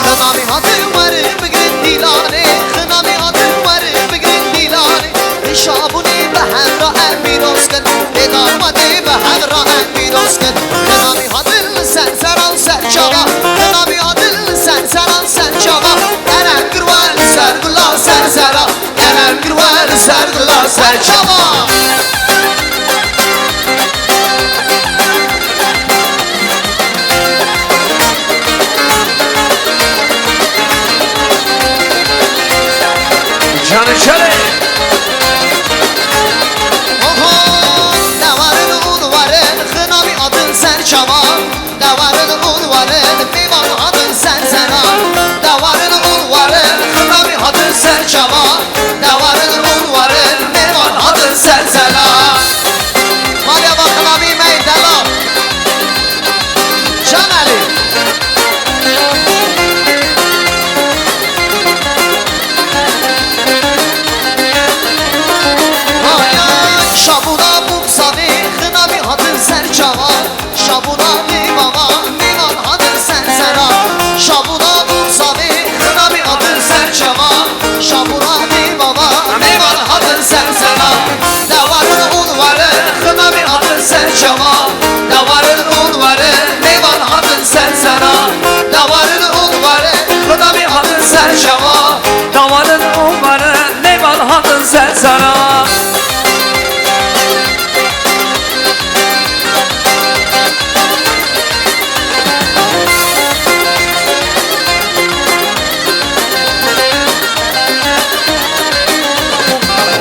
Xinamî hatin werin bigrin dîlanê, xinamî hatin werin bigrin dîlanê. Li şabûnê bi hevra em pîroz kin, lê damadê bi hevra em pîroz kin. Xinamî hatin li ser seran ser çava, xinamî hatin li ser seran ser çava. Kerem kirwe li ser gulan ser sera. Kerem kirwe li ser gulan ser çava. Canê Şerê. Oho, dewarin û warin, xinamî hatin ser çava. Dewarin û warin, mêvan hatin ser sera. Dewarin û warin, xinamî hatin ser çava. Dewarin û warin, mêvan hatin ser sera. Malya Baxinamî mey delal. Can Elî. Vay, şabûna bû savê, xinamî hatin ser çava. Şabûna lê bava, mêvan hatin ser sera. Şabûna bû savê, xinamî hatin ser çava. Şabûna lê bava, mêvan hatin ser sera. Dewarin û warin, xinamî hatin ser çava. Dewarin û warin, mêvan hatin ser sera. Dewarin û warin, xinamî hatin ser çava. Dewarin û warin, mêvan hatin ser sera.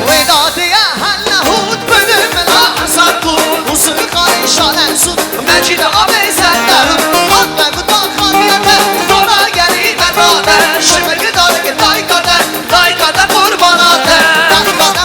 Wê dadê ye helle hût bini min a hesar ku, hûsini xayê şale sud, mecîde avê ser derû, hat me guta xaniyete, dora gerî me dade, şimik darek dayka de, dayka de qurbana te, dayka de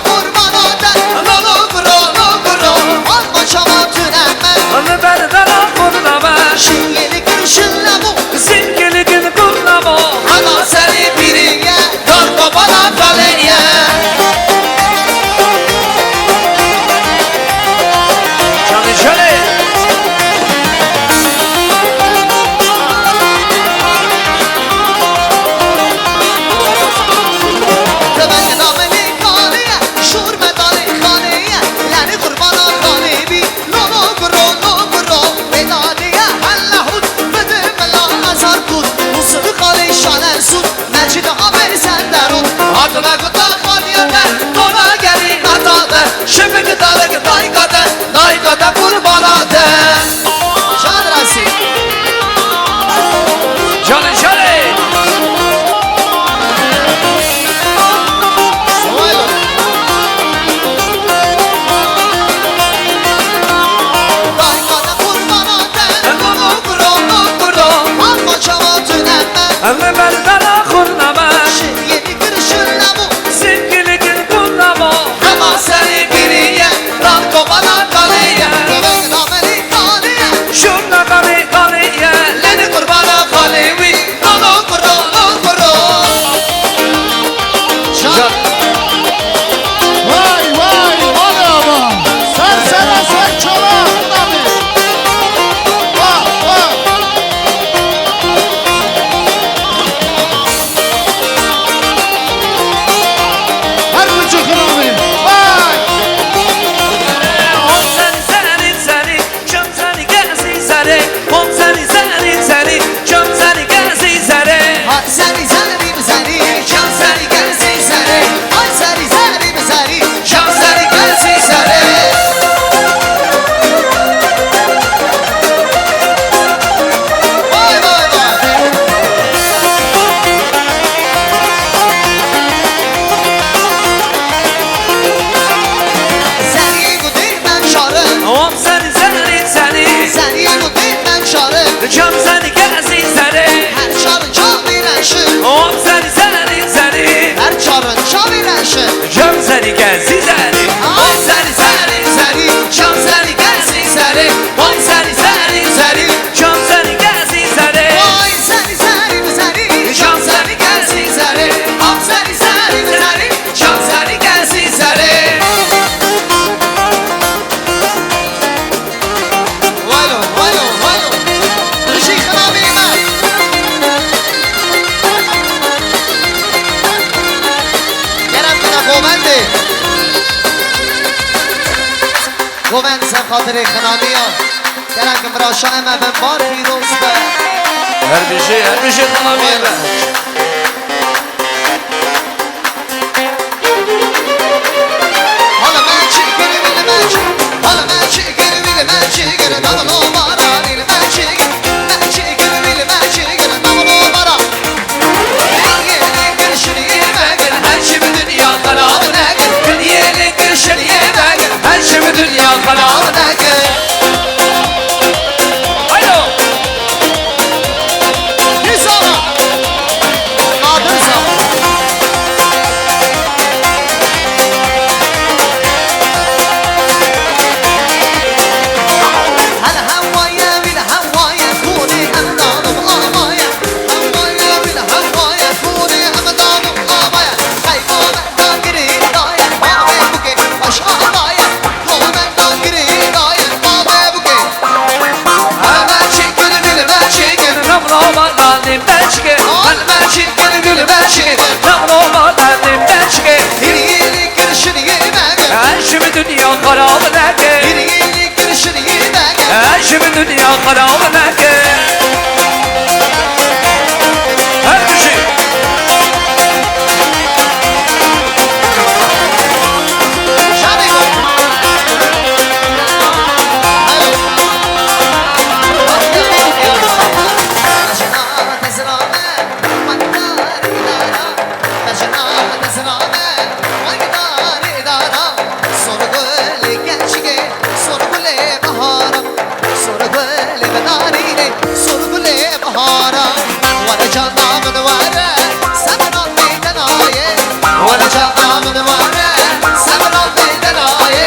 Çam serî ke zî zerê. Her çar çavî reşin. Om serî serî serî. Her çar çavî reşin. Çam serî ke zî zerê. Om serî serî serî. Çam serî ke zî zerê. Om serî serî serî. Çam serî ke zî zerê. Oy serî serî serî. Çam serî ke zî zerê. Om serî serî serî. Çam serî ke zî zerê. Walo, walo, walo. Bijî xinamî me. Kerem bide govendê. Govend ser xatirê xinamiya. Kerem ki miraşa eme bin bar pîroz be. Her bijî, her bijî xinamî me. Alo! Nîsana! Nadir Zana. Hel hewaye, vîl hewaye, xûnê em danim avaye. Hewaye, vîl hewaye, xûnê em danim avaye. Qeyda me da girê daye, bavê bûkê baş avaye. Lo me da girê daye, bavê bûkê. Hel me çikin, vîl me çikin, rem rava nanim me çikin. Hel me çikin, vîl me çikin, rem rava nanim me çikin. Hîrî hîrî kirşiniyê me. Her ji min dinya xerab neke. Hîrî hîrî kirşiniyê me. Her ji min dinya xerab neke. Her bijî. Şanê. Alo. Tezra me, wekdar îdara. Bejna dezra me, wekdarê dara. Sorgulê keçikê, sorgulê bihara. Sorgulê bi narînê, sorgulê bihara. Were cana min were, sebra pê te nayê. Were cana min were, sebra pê te nayê.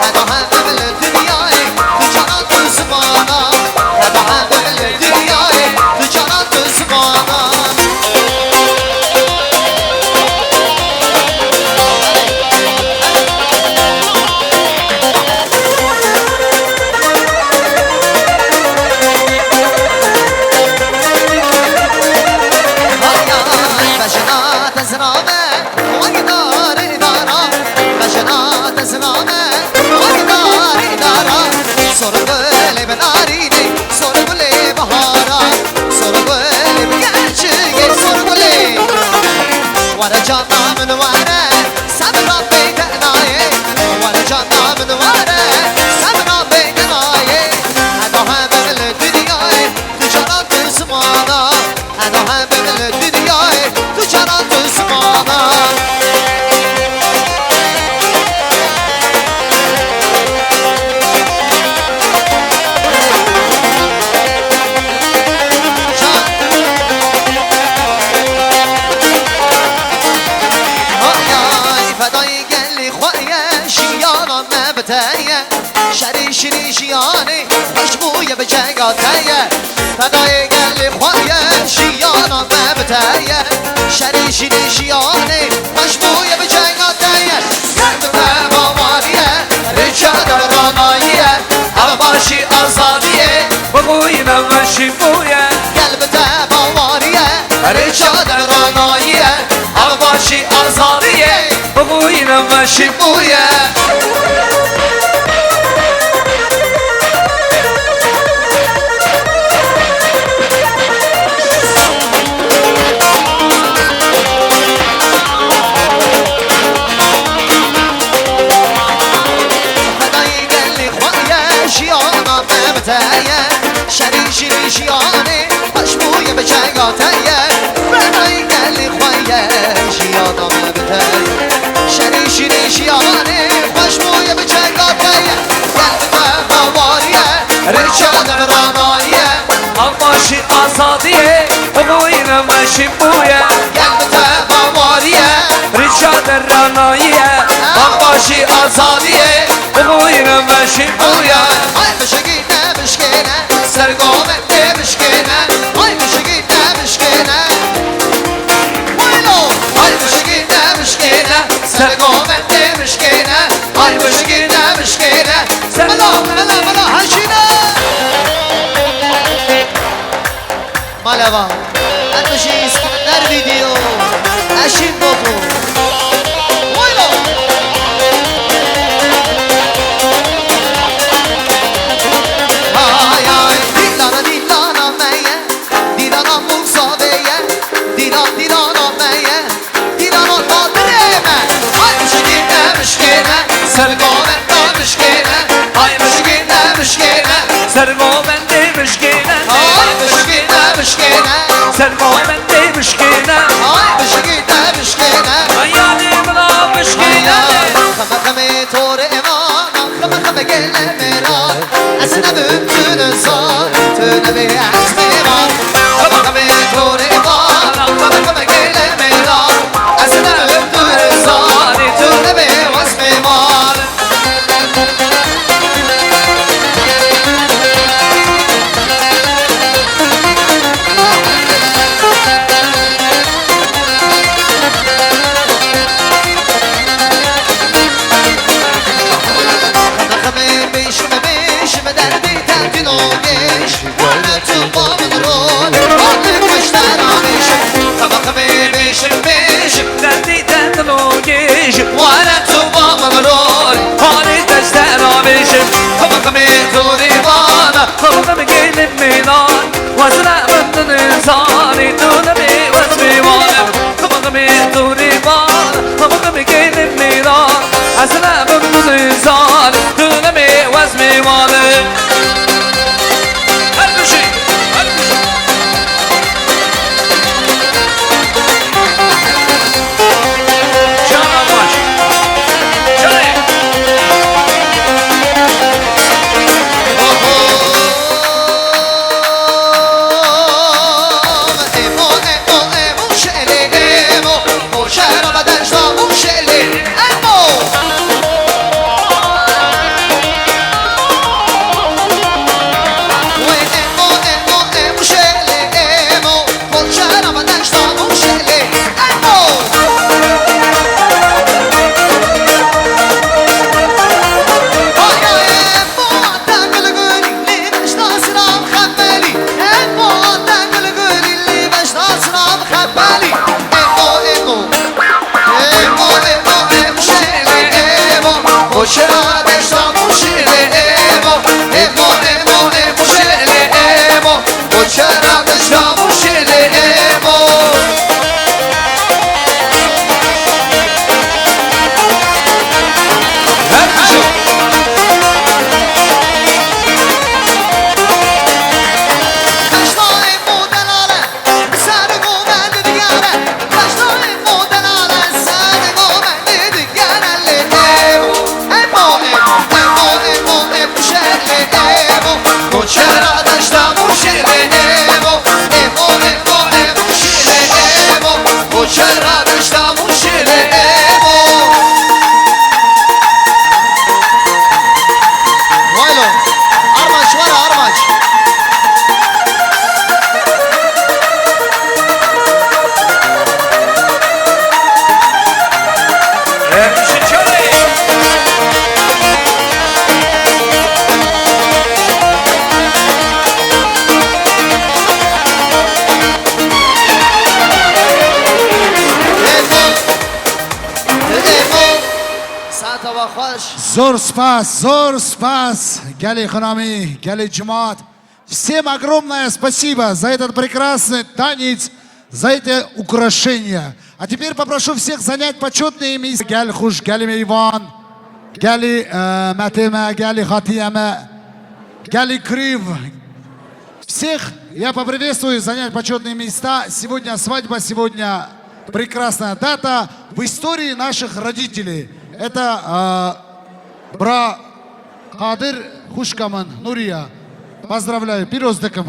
Heba hemim li dinyayê, tu caran tu zimana. Heba hemim li dinyayê, tu caran tu zimana. Bejna dezra me, wekdarê dara. Bejna dezra me, wekdarê dara. Sorgulê bi narînê, sorgulê bihara. Sorgulê bi keçikê, sorgulê. Were cana min were, sebra pê te nayê. Were cana min were, sebra pê te nayê. Heba hemim li dinyayê, tu caran tu zimana. Heba hemim li dinyayê, tu caran tu zimana. Ay, ay, fedayê gelê xwe ye, jiyana me bi te ye. Şerê şirî jiyanê, xweş bûye bi cenga te ye. Fedayê gelê xwe ye, jiyana me bi te ye. Şerê şirî jiyanê, xweş bûye bi cenga te ye. Ger bi te bawariye, rêça de ranayiye. Ev başî azadiye, bi xwîna me şîn bûye. Gel bi te bawariye, rêça de ranayiye. Ev başî azadiye, bi xwîna me şîn bûye. Fedayê gelê xwe ye, jiyana me bi te ye. Şerê şirî jiyanê, xweş bûye bi cenga te ye. Fedayê gelê xwe ye, jiyana me bi te ye. Şerê şirî jiyanê, xweş bûye bi cenga te ye. Gel bi te bawariye, Rêça de ranayiye, Akbaşî azadiye, bûyîne meşî bûye. Gel bi te bawariye. Rêça de ranayiye, Akbaşî azadiye, bûyîne meşî bûye. Ay mişigîne mişkêne, ser govendê mişkêne. Ay mişigîne mişkêne. Waylo! Ay mişigîne mişkêne, ser govendê mişkêne. Ay mişigîne mişkêne. Ser mela, mela, mela, heşîne. Maleva. Ermişî Îskender Video. Eşîn Boku. Waylo! Ay, ay, dîlana, dîlana me ye. Dîlana Mûsa vê ye, dîlan dîlana me ye, dîlana Qadirê me. Ay mişkîne mişkîne, ser govenda mişkîne. Ay mişkîne mişkîne, ser govendê mişkîne. Ay mişkîne mişkîne, ser govendê mişkîne. Ay mişkîne mişkîne. Ay yanî mina mişkîne. Xeme xemê torê êvana, xeme xeme gelê mêran. Ez nebim tu nizanî, tu nebê ez mêvan. Xeme xemê torê êvana, xeme xeme gelê mêran. Ez nebim tu nizanî, tu nebê ez mêvan. Xemê bêşim, bêşim derdê te dilo gêş. Were tu ba min rol, ba min beştera bêşim. Xemê xemê bêşim, bêşim derdê te dilo gêş. Were tu ba min rol, ba min beştera bêşim. Xemê xemê tu rîvana, xemê xemê gelê mêran. Wezne min tu nizanî, tu nebê wez mêvanim. Xemê xemê tu rîvana, xemê xemê gelê mêran. Ez nebim tu nizanî, tu nebê wez mêvanim. Her bijî, her bijî. Cana baş. Canê. Emo, emo, emo, şelê, emo. Bo şehra me deşta bû şelê. Emo. Wê emo, emo, emo, şelê, emo. Bo şehra me deşta bû şelê. Emo. Ay, ay, emo, ata gul gulî, lê deşta sira xemelî. Emo, ata gul gulî, lê deşta sira xemelî. Emo, emo. Emo, emo, emo, şelê, emo. Bo şehra deşta bû şelê, emo. Emo, emo, emo, şelê, emo. Bo şehra deşta bû şelê, emo. Her bijî. Deşta emo delale. Ser govend digere, deşta emo delale, ser govend digere lê emo. Emo, emo, emo, emo, emo, şelê emo. Koçera deşta mûşelê emo. Emo, emo, emo, şelê emo. Koçera deşta mûşelê emo. Waylo, armaç, wara armaç. Saeta we xweş. Zor spas, zor spas. Gelê xinamî, gelê cimat. Всем огромное спасибо за этот прекрасный танец, за это украшение. А теперь попрошу всех занять почётные места. Gel xweş, gelê mêvan, gelê, e, metê me, gelê xatiye me, gelê kirîv. Всех я поприветствую занять почётные места. Сегодня свадьба, сегодня прекрасная дата в истории наших родителей. Это, а, bra Qadir, xwişka min, Nuriye. Поздравляю, pîroz dikim.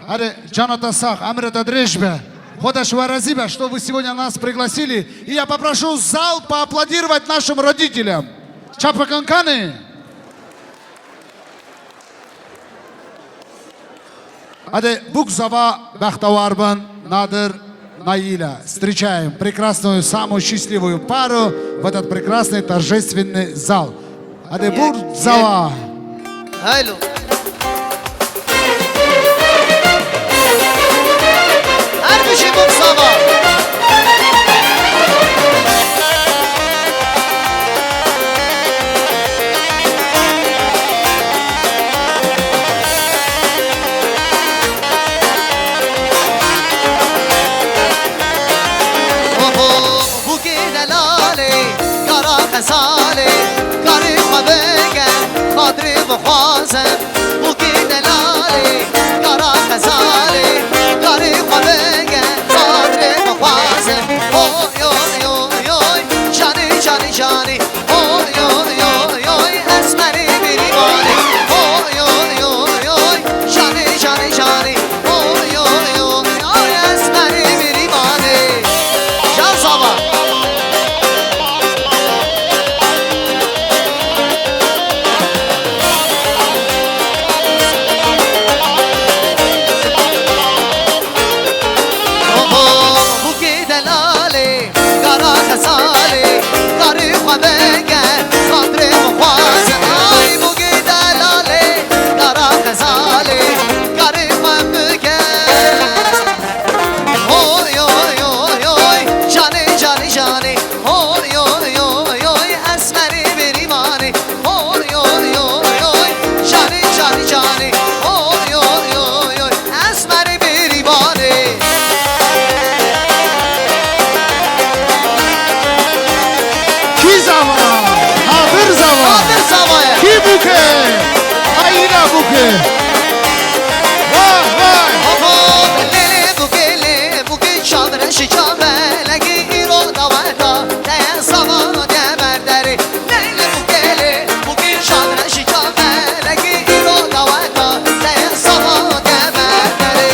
Hadi, cana te sax, emre te dirêj be. Xwedeş we rezî be, что вы сегодня нас пригласили. И я попрошу зал поаплодировать нашим родителям. Çapekin kanê. Hadi, bûk zava bextewar bin, Nadir, Наиля. Встречаем прекрасную, самую счастливую пару в этот прекрасный торжественный зал. Hadi, bûk zava. Haylo. Her bijî bûk zava. Oho, bûkê delalê, kara xesalê, karê xwe bike, xatirê bixwazim. Bûkê delalê, kara xesalê, karê xwe bike, xatirê bixwazim. Oy, oy, oy, oy, canê, canê, canê. Oy, oy, oy, oy, esmerê bêrîvanê. Oy, oy, oy, oy, şanê, şanê, şanê. Oy, oy, oy, oy, esmerê bêrîvanê. Can Sava. Oho, bûkê delalê. Kara xesalê, karê xwe bike, xatirê bixwazim. Ay, bûkê delalê, kara xesalê, karê xwe bike. Oy, oy, oy, oy, canê, canê, canê. Oy, oy, oy, oy, esmerê bêrîvanê. Oy, oy, oy, oy, canê, canê, canê. Oy, oy, oy, oy, esmerê bêrîvanê. Kî zava? Nadir zava. Nadir zava ye. Kî bûke? Ayîna bûke. Vay, vay. Hop, hop, lê, lê, bûke, lê, bûke, çavre şî çavre, lê, îro daweta, te zava, te berderê. Lê, lê, bûke, lê, bûke, çavre şî çavre, lê, îro daweta, te zava, te berderê.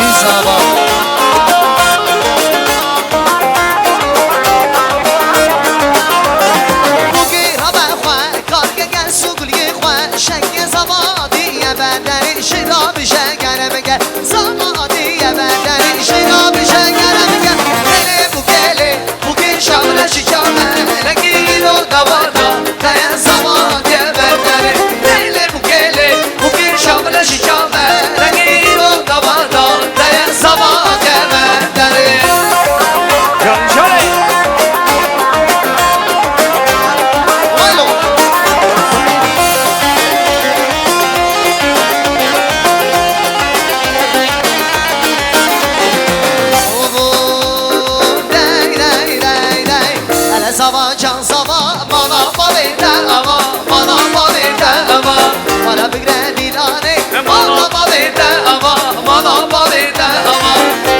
Îsaba. Bûkê rabe xwe, kargege suguliyê xwe, şenge zava diye berderê, şira bije geremge, zava diye berderê, şira bije geremge. Gelê bûkê lê, bûkê şavre şikame, lê, îro daweta, te zava diye berderê. Gelê bûkê lê, bûkê şavre şikame, lê, îro daweta, te zava diye berderê. Can Şarê. Haylo. Dey, dey, dey, dey. Hele zava, can zava, mala bavê te ava, mala bavê te ava. Hele bigre dîlanê, mala bavê te ava, mala bavê te ava.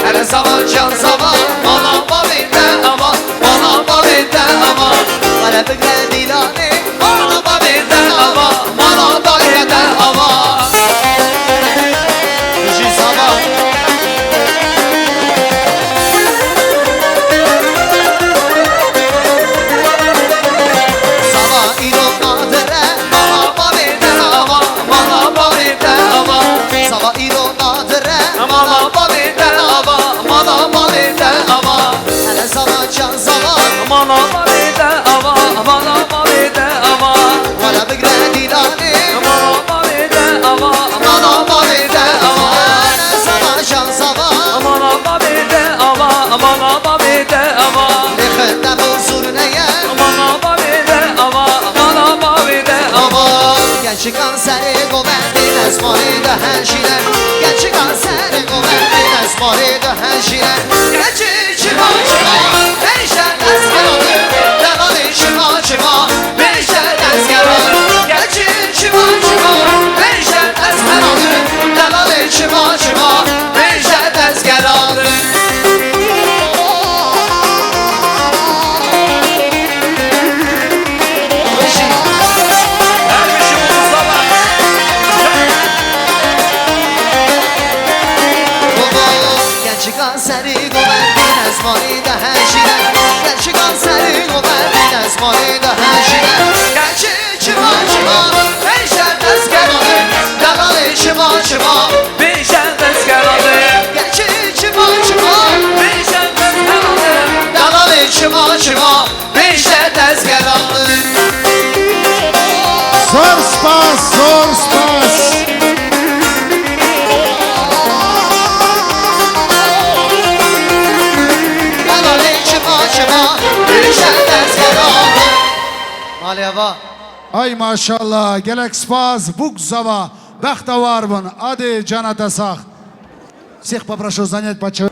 Hele zava, can zava, mala bavê te ava, mala bavê te ava. Hele bigre dîlanê, mala bavê te ava, mala bavê te ava. Jî zava. Zava îro nadire, mala bavê te ava, mala bavê te ava. Zava îro nadire, mala bavê te ava, mala bavê te ava. Hele zava can zava. Mala bavê te ava, mala bavê te ava. Wala bigre dîlanê. Mala bavê te ava, mala bavê te ava. Hele zava can zava. Mala bavê te ava, mala bavê te ava. Lê xwe te bo zûr neye. Mala bavê te ava, mala bavê te ava. Keçikan serê govendê esmanê de hejîne. Keçikan serê govendê esmanê de hejîne. Keçi çima çima, bêje dezgeran, delalê çima çima, bêje dezgeran. Keçi çima çima, bêje dezgeran, delalê çima çima, bêje dezgeran. Serî govendî ezmanî de hejîne, gerçikan serî govendî ezmanî de hejîne. Gerçi çima çima, pêşe dezgeranê, delalê çima çima. Pêşe dezgeranê. Gerçi çima çima, pêşe dezgeranê, delalê çima çima. Pêşe dezgeranê. Zor spas, zor spas. Delalê çima çima, pêşe dezgeranê. Malê ava. Ay maşallah, gelek spas, bûk zava, bextewar bin, adê cana te sax. Всех попрошу занять по чер-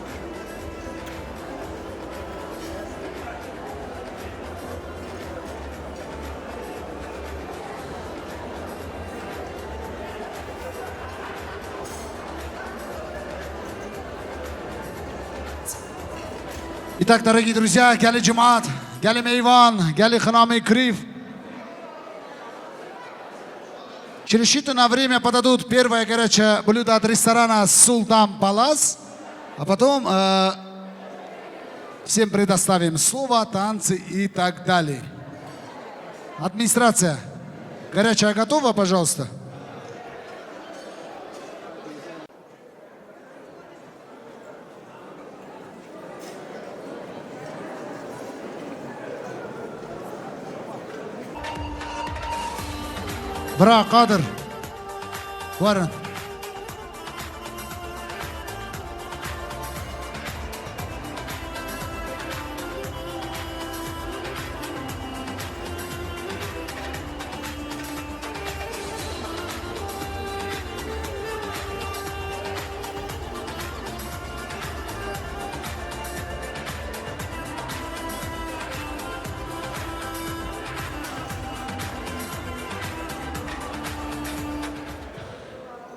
Итак, дорогие друзья, gelê cemaat, gelê mêvan, gelê xinamê kirîv. Через считанное время подадут первое горячее блюдо от ресторана Султан Палас, а потом э, всем предоставим слово, танцы и так далее. Администрация, горячая готова, пожалуйста? Bira Qadir. Werin.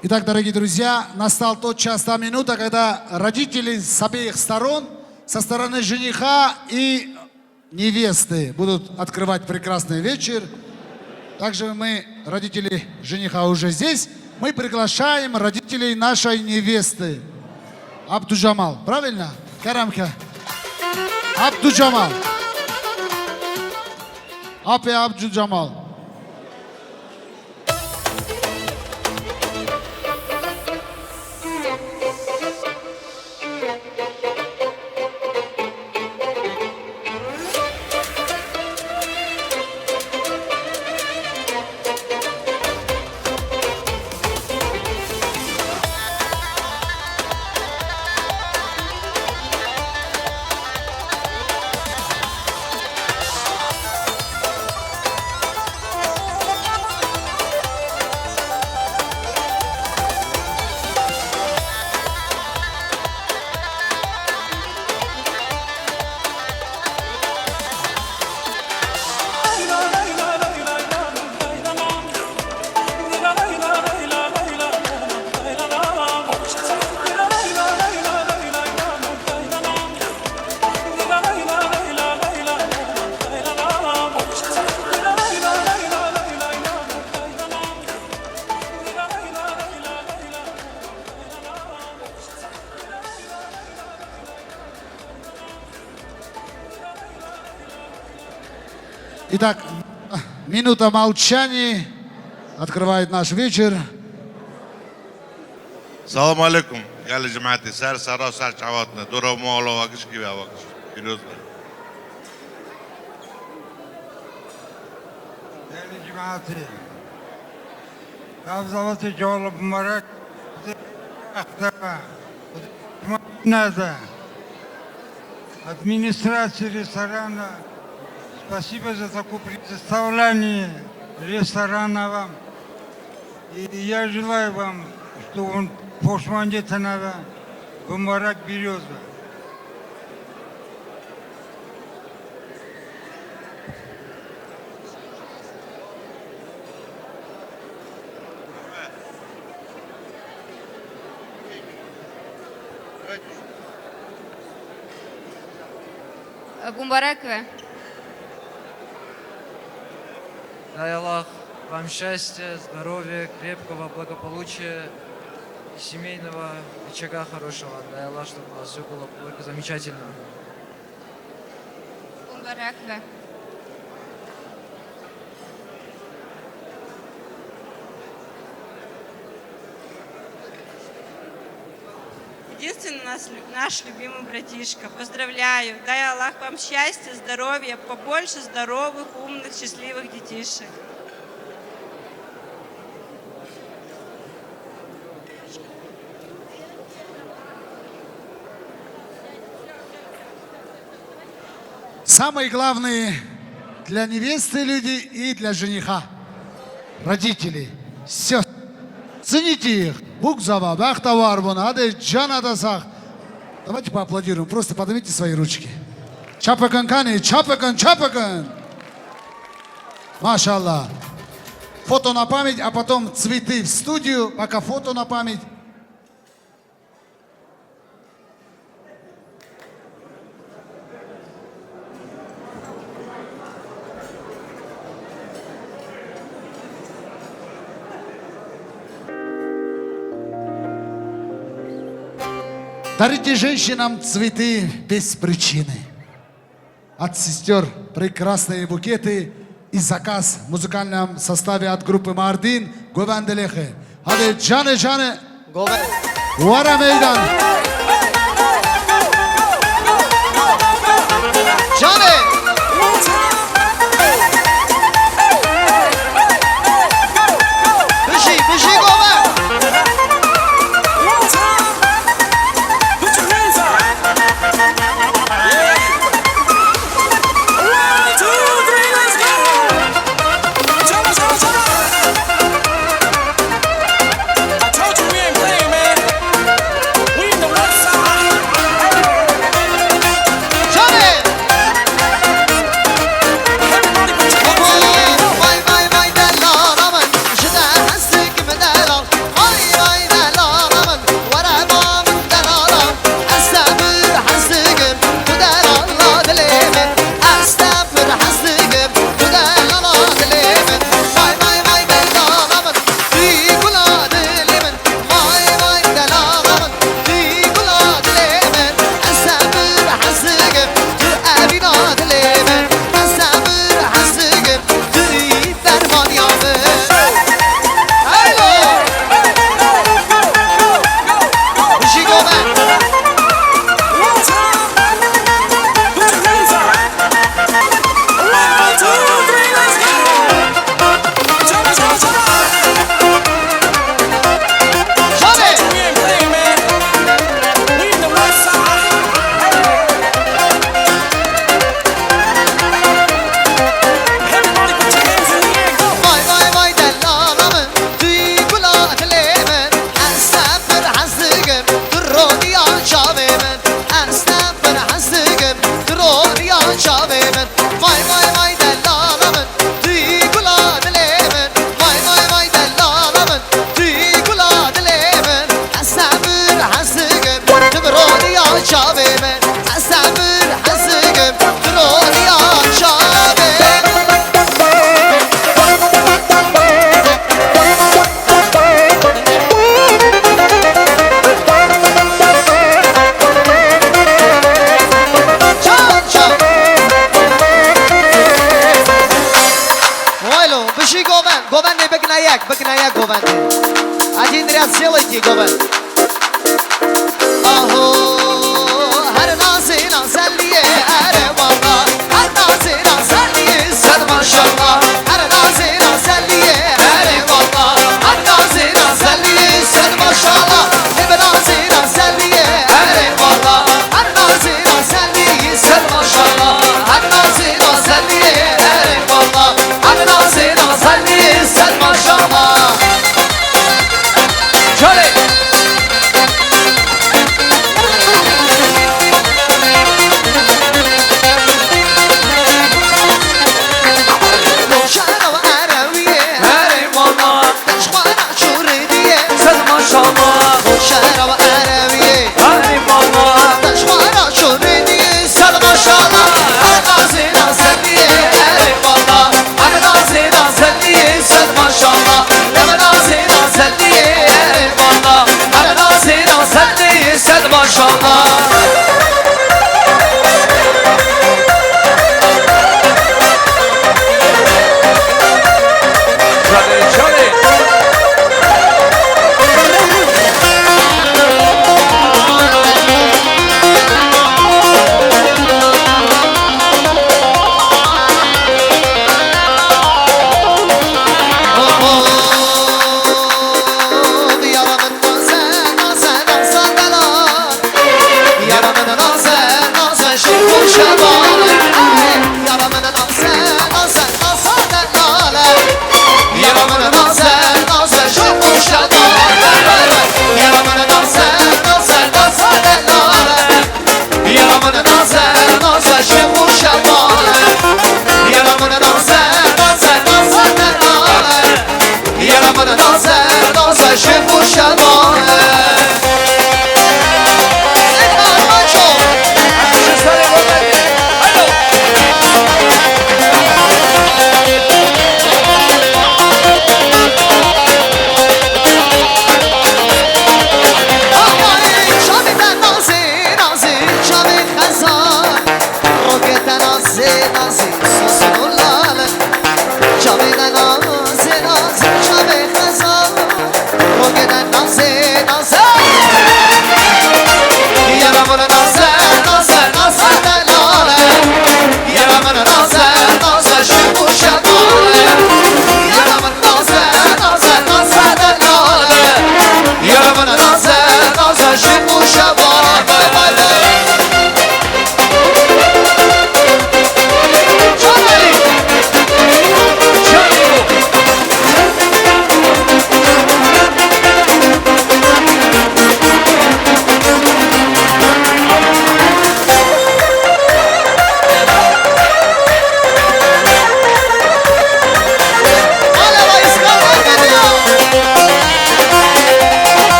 Итак, дорогие друзья, настал тот час, та минута, когда родители с обеих сторон, со стороны жениха и невесты будут открывать прекрасный вечер. Также мы, родители жениха уже здесь, мы приглашаем родителей нашей невесты. Абдуджамал, правильно? Керемке. Абдуджамал. Апе Абдуджамал. Итак, минута молчания открывает наш вечер. Selam aleyküm, gelê cemaetê, ser sera ser çavatine, dora mala we gişkî ve, we giş pîroz be. Gelê cemaetê, ev zavatê cewala mubarek, neze. Администрація ресторана, спасибо за такое представление ресторана вам. И я желаю вам, чтобы он пошманде тенаве, бумарак береза. Бумарак ве. Дай Аллах вам счастья, здоровья, крепкого благополучия. Семейного очага хорошего, дай Аллах, чтобы у вас все было только замечательно. Мубарак бе. Единственный наш, наш любимый братишка. Поздравляю. Дай Аллах вам счастья, здоровья, побольше здоровых, умных, счастливых детишек. Самые главные для невесты люди и для жениха. Родители. Всё. Цените их. Букзава, бахтавар бун, hadi cana da sağ. Давайте поаплодируем, просто поднимите свои ручки. Çapekin kanî, çapekin, çapekin. Maşallah. Фото на память, а потом цветы в студию, пока фото на память. Дарите женщинам цветы без причины. От сестёр прекрасные букеты и заказ в музыкальном составе от группы Мардин. Govend Lêxê. Hadi canê canê. Govend. Were meydan. Canê. Bijî, bijî Govend. Put your hands up. Yeah. One, two, three, let's go. Jump, jump, jump. I told you we ain't playing, man. We in the West Side. Hey. Everybody put your hands in the air. Vay, vay, vay, delala min, ji te hez dikim delal. Vay vay delala min, were ba min delala. Ez te pir hez dikim, tu delala dilê min. Ez te pir hez dikim, tu delala dilê min. Vay vay vay delala min, tu gula dilê min. Vay vay delala min, tu gula dilê min. Ez te pir hez dikim, tu evîna dilê min. Ez te pir hez dikim, tu yî dermaniya min. Heylo! Bijî Govend. Vay vay vay delala min, tu yî gula dilê min. Ez te pir hez dikim, tu roniya çavê min. Ez te pir hez dikim, tu roniya çavê min. Vay vay vay delala min, tu yî gula dilê min. Vay vay vay delala min, tu yî gula dilê min. Ez te pir hez dikim, tu roniya çavê min. Ez te pir hez dikim, tu roniya çavê min. Çal, çal. Waylo, bijî Govend. Govendê bikine yek, bikine yek Govendê. Ecî nirya sêwekî Govend. Aho, her nazê nazeliyê, erê wala. Her nazê nazeliyê, ser maşallah. Her nazê nazeliyê, erê wala. Her nazê nazeliyê, ser maşallah. Hep nazê nazeliyê, erê wala. Her nazê nazeliyê, ser maşallah. Her nazê nazeliyê, erê wala. Her nazê nazeliyê, ser maşallah. Şöyle.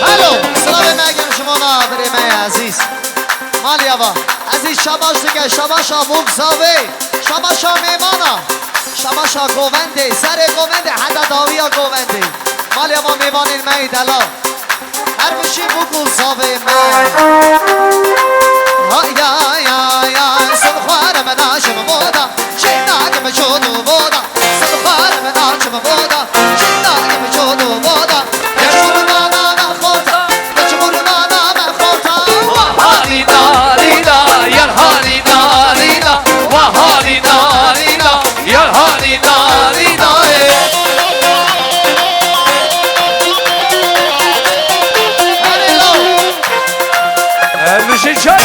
Helo, silavê me gel ji wana birê me ye ezîz. Malî ava, ezîz şabaş dike, şabaşa Bûk Zavê, şabaşa mêmana, şabaşa govendê, serê govendê heta dawiya govendê. Malî ava mêvanên me yê delal. Her bijî Bûk û Zavê me. Ha ya ya ya, sol xwar me naşim moda. Çêna kim çodo boda, sal xwar me naçim boda, çêna kim çodo boda. Geç vurna nana xota, geç vurna nana xota. Wa halî dalî da, yar halî dalî da, wa halî dalî da, yar halî dalî da, e. Ermiş'in çay.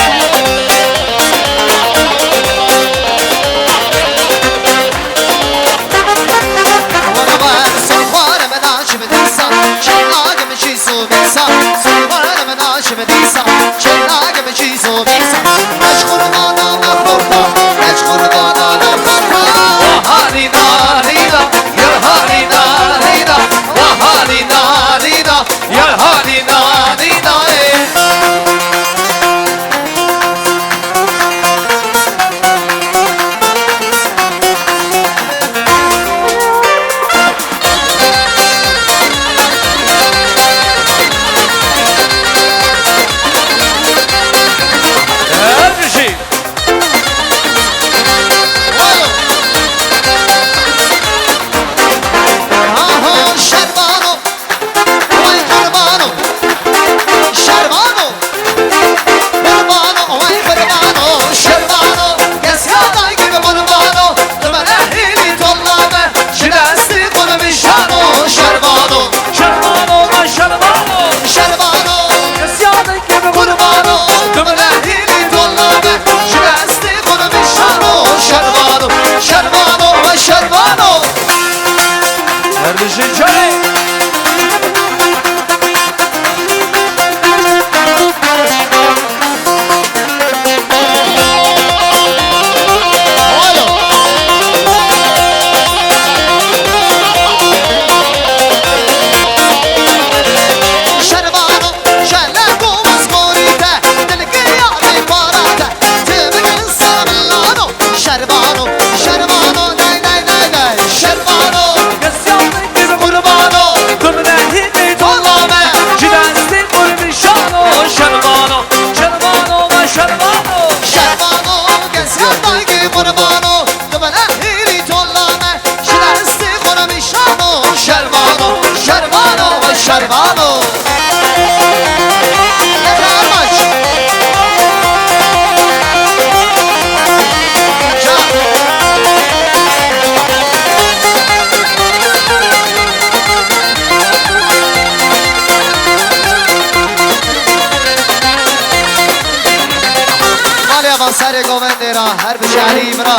Serê govendê ra her bijî Elî min ra.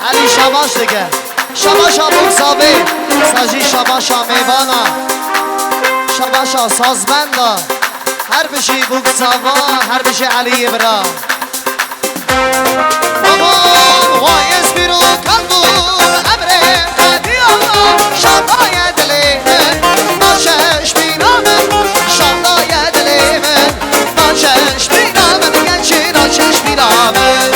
Elî şabaş dike. Şabaşa bûk savê, sa jî şabaşa mêvana. Şabaşa sazbenda. Her bijî bûk sava, her bijî Elî bira. Aman, vay ez pîr û kal bûm, emrê qediya, şadaye dilê min, naşeş bîna min, şadaye dilê min, naşeş bîna min, gençê naşeş bîna min.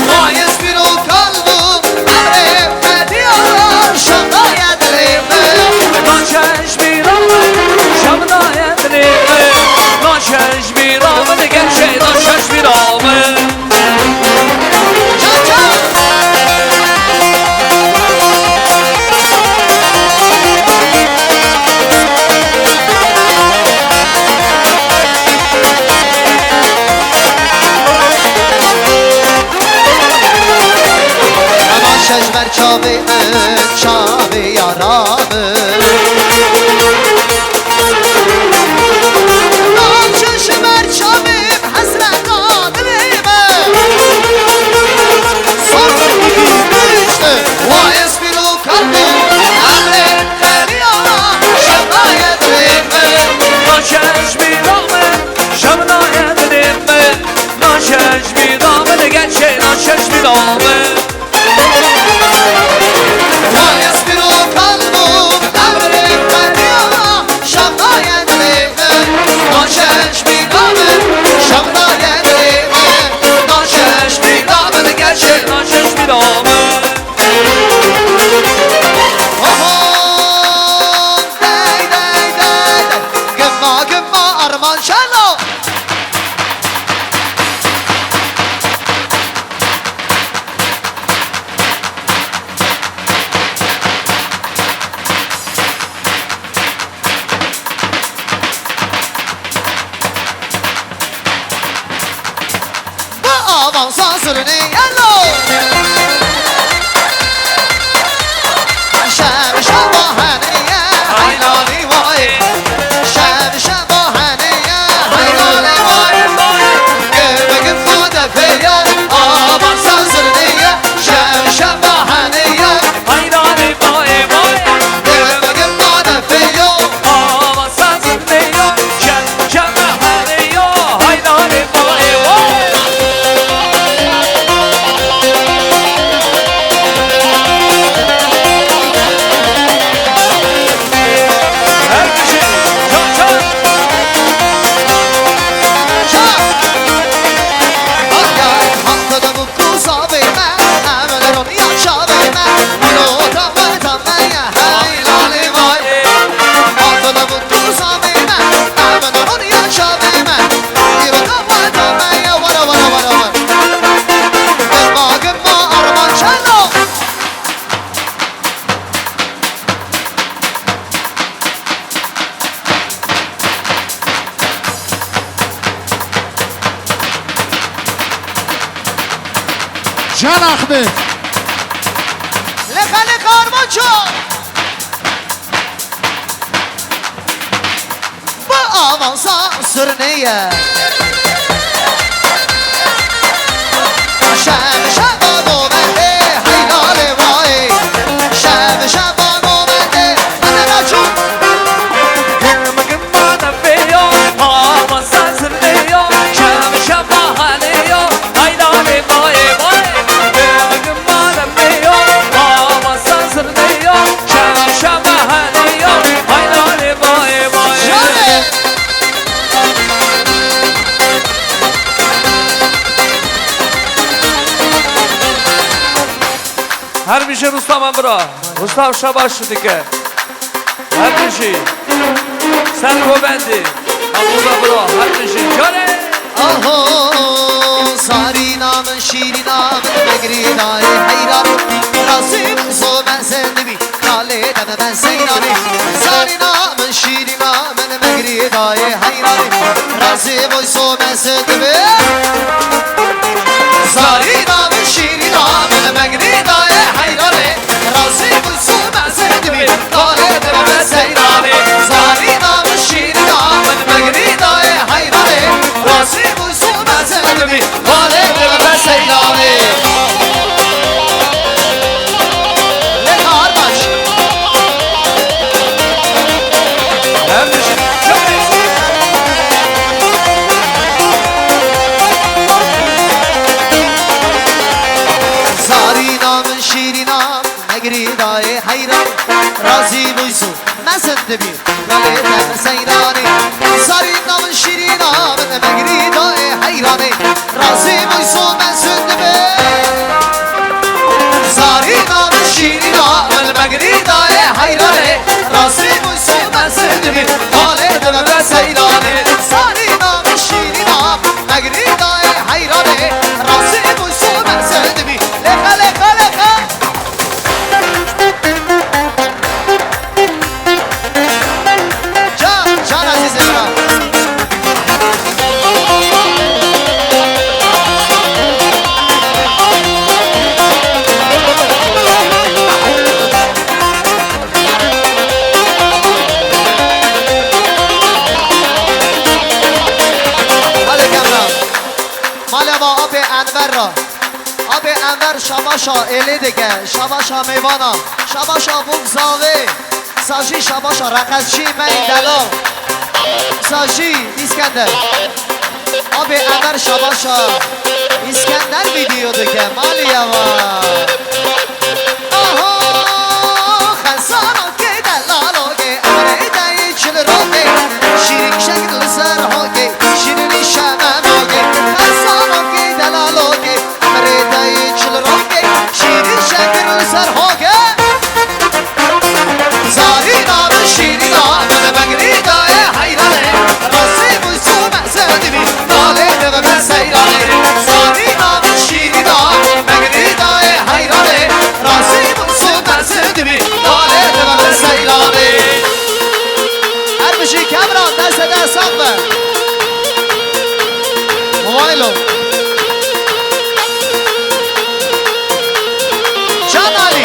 Vay ez pîr û kal bûm, emrê qediya, şadaye dilê min, naşeş bîna min, şadaye dilê min, naşeş Bîra min, gerçê naşeş bîra min. Çal, çal. Naşeş ber çavê min, çavê yara min. Naşeş ber çavê Hesreta dilê me. Sor işte. Wa ez pîr û kal bûm, emrê qediya, şevnaye dilê me. Naşeş bîra min, şevnaye dilê me. Naşeş bîra min, gerçê naşeş bîra min. Gimma, gimma, Arman Şenol. Bi avansa zirnê yelo. Şev şeva henê ye, heyranî vayê. Şev şeva henê ye, heyranî vayê. Gimma gimma de feya, avansa zirnê ye. Şev şeva henê ye. Heyranî vayê vayê. Gimma gimma de feya. Avansa zirnê ye. Şev şeva henê ye. Heyranî vayê vayê. Her kişi çal çal. Çal. Ay, ay, haftada bu kuza verme, hemen onu yaşa verme. Bunu da verme ya, hey, lale vay. Haftada bu kuza verme, hemen onu yaşa verme. Bunu da verme ya, vara, vara, vara, vara. Gımma, gımma, Arman Çelo. Can Ahmet. Lexa, lexa, Armanço. Bu avansa sürünüye. Şev şeva nomerde, heylale vay. Şev şeva nomerde, hadi raço. Gım gım bana feyo, avansa sürünüye. Şev şeva haleyo, heylale vay vay. Gım gım bana feyo, avansa sürünüye. Şev şeva haleyo, heylale vay vay. Şahane. Her bijî Rustam bira. Rustam şabaş dike. Her bijî. Ser govendî. Abdullah bira. Her bijî. Care. Aho, zarîna min, şîrîna min, megrî dayê heyranî. Razî bû zome zendibî. Kalê deme ben seyranî, zarîna min, şîrîna min, megrî dayê heyranî. Razî bûy so me se dibe. Zarîna min, şîrîna min, megrî dayê heyranî. Razî bûy so me se dibe. Kalê deme ben seyranî, zarîna min, şîrîna min, megrî dayê heyranî. Razî bûy Razî bûy zû mezin dibî, lalê te bi seyranê. Zarîna min şîrîna min, megrî dayê heyranê. Razî bûy zû mezin dibî. Zarîna min şîrîna min, megrî dayê heyranê. Razî bûy zû mezin dibî, lalê te bi seyranê. Zarîna min şîrîna min, megrî dayê heyranê. Razî bûy zû mezin dibî. Lêqa, lêqa, lêqa. Can, can ezîzê min. Hadi Kemran. Malê va apê Enver ra. Apê Enver şabaşa êlê dike, şabaşa mêvana, şabaşa bûk zavê. Sa jî şabaşa reqesçî me yî delal. Sa jî Îskender. Apê Enver şabaşa Îskender vîdeo dike, malî ye va. Aho, xezano kê delalo kê, emrê dayê çil rokê, şîrîn şekil li ser hokê, şîrîn şememokê, xezano kê delalo kê, emrê dayê çil rokê, şîrîn şekil li ser hokê. Zarîna min şîrîna min, megrî dayê heyranê, razî bûy zû mezin dibî, nalê dixime seyranê. Zarîna min şîrîna min, megrî dayê heyranê, razî bûy zû mezin dibî, nalê dixime seyranê. Her bijî Kemran, destê te sax be. Mobaylo. Can Alî.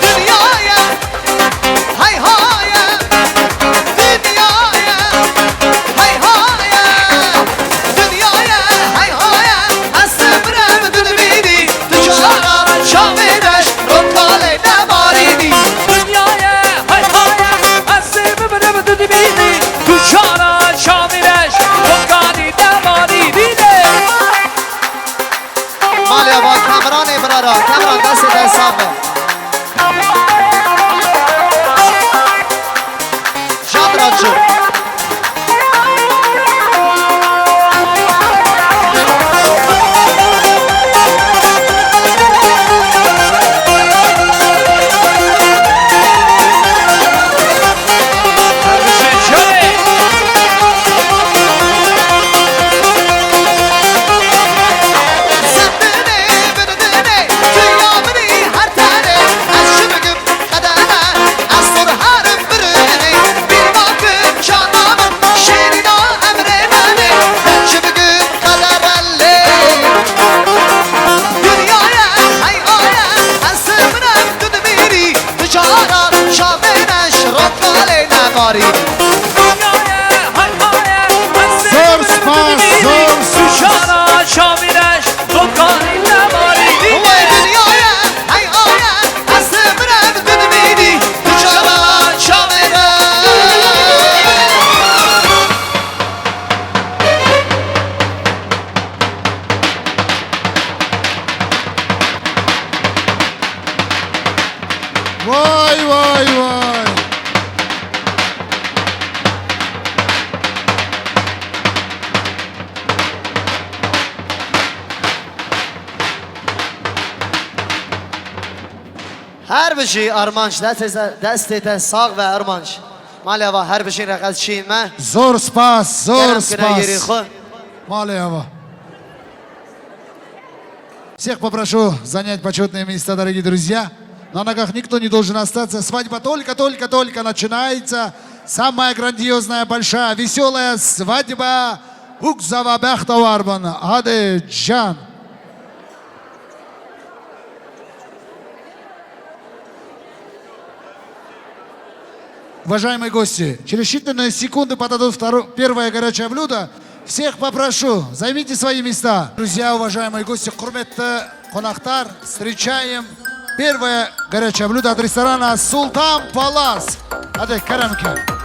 Dinyaya Hey haye, dinyaya, hey haye, dinyaya, hey haye. Ez simirem tu dibînî, tu çara çavê reş, rotkalê nemarînî. Dinyaya, hey haye, ez simirem tu dibînî, tu çara çavê reş, rotkalê nemarînî. Malê va Kemranê birara, Kemran destê te sax be. Can Raço. Zor spas, zor spas. Vay, vay, vay. Her bijî Armanc, destê, destê te sax be Armanc. Malê va her bijî reqesçîn me. Zor spas, zor spas. Kerem kine yerê xwe. Malê va. Всех попрошу занять почётные места, дорогие друзья. На ногах никто не должен остаться. Свадьба только, только, только начинается. Самая грандиозная, большая, весёлая свадьба. Bûk zava bextewar bin. Hadi can. Уважаемые гости, через считанные секунды подадут второ-, первое горячее блюдо. Всех попрошу, займите свои места. Друзья, уважаемые гости, hurmetli qonaqlar, встречаем Pêr ve gere çeblu da restorana Sultan Palas. Hadi kerem ke.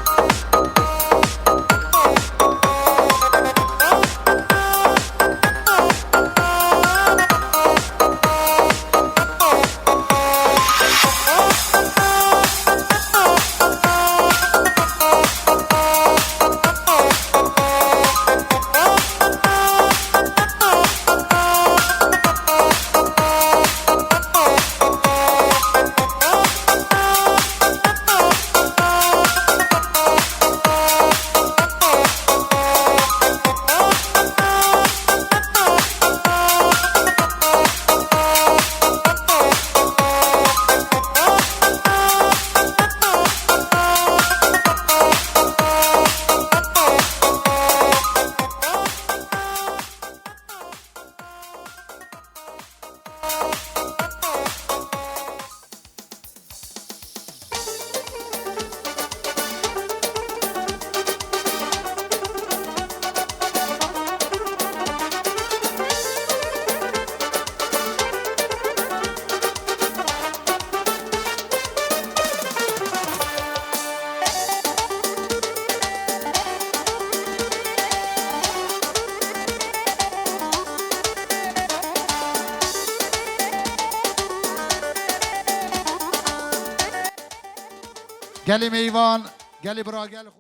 Gelê meyvan, gelê bira, gelê xwe.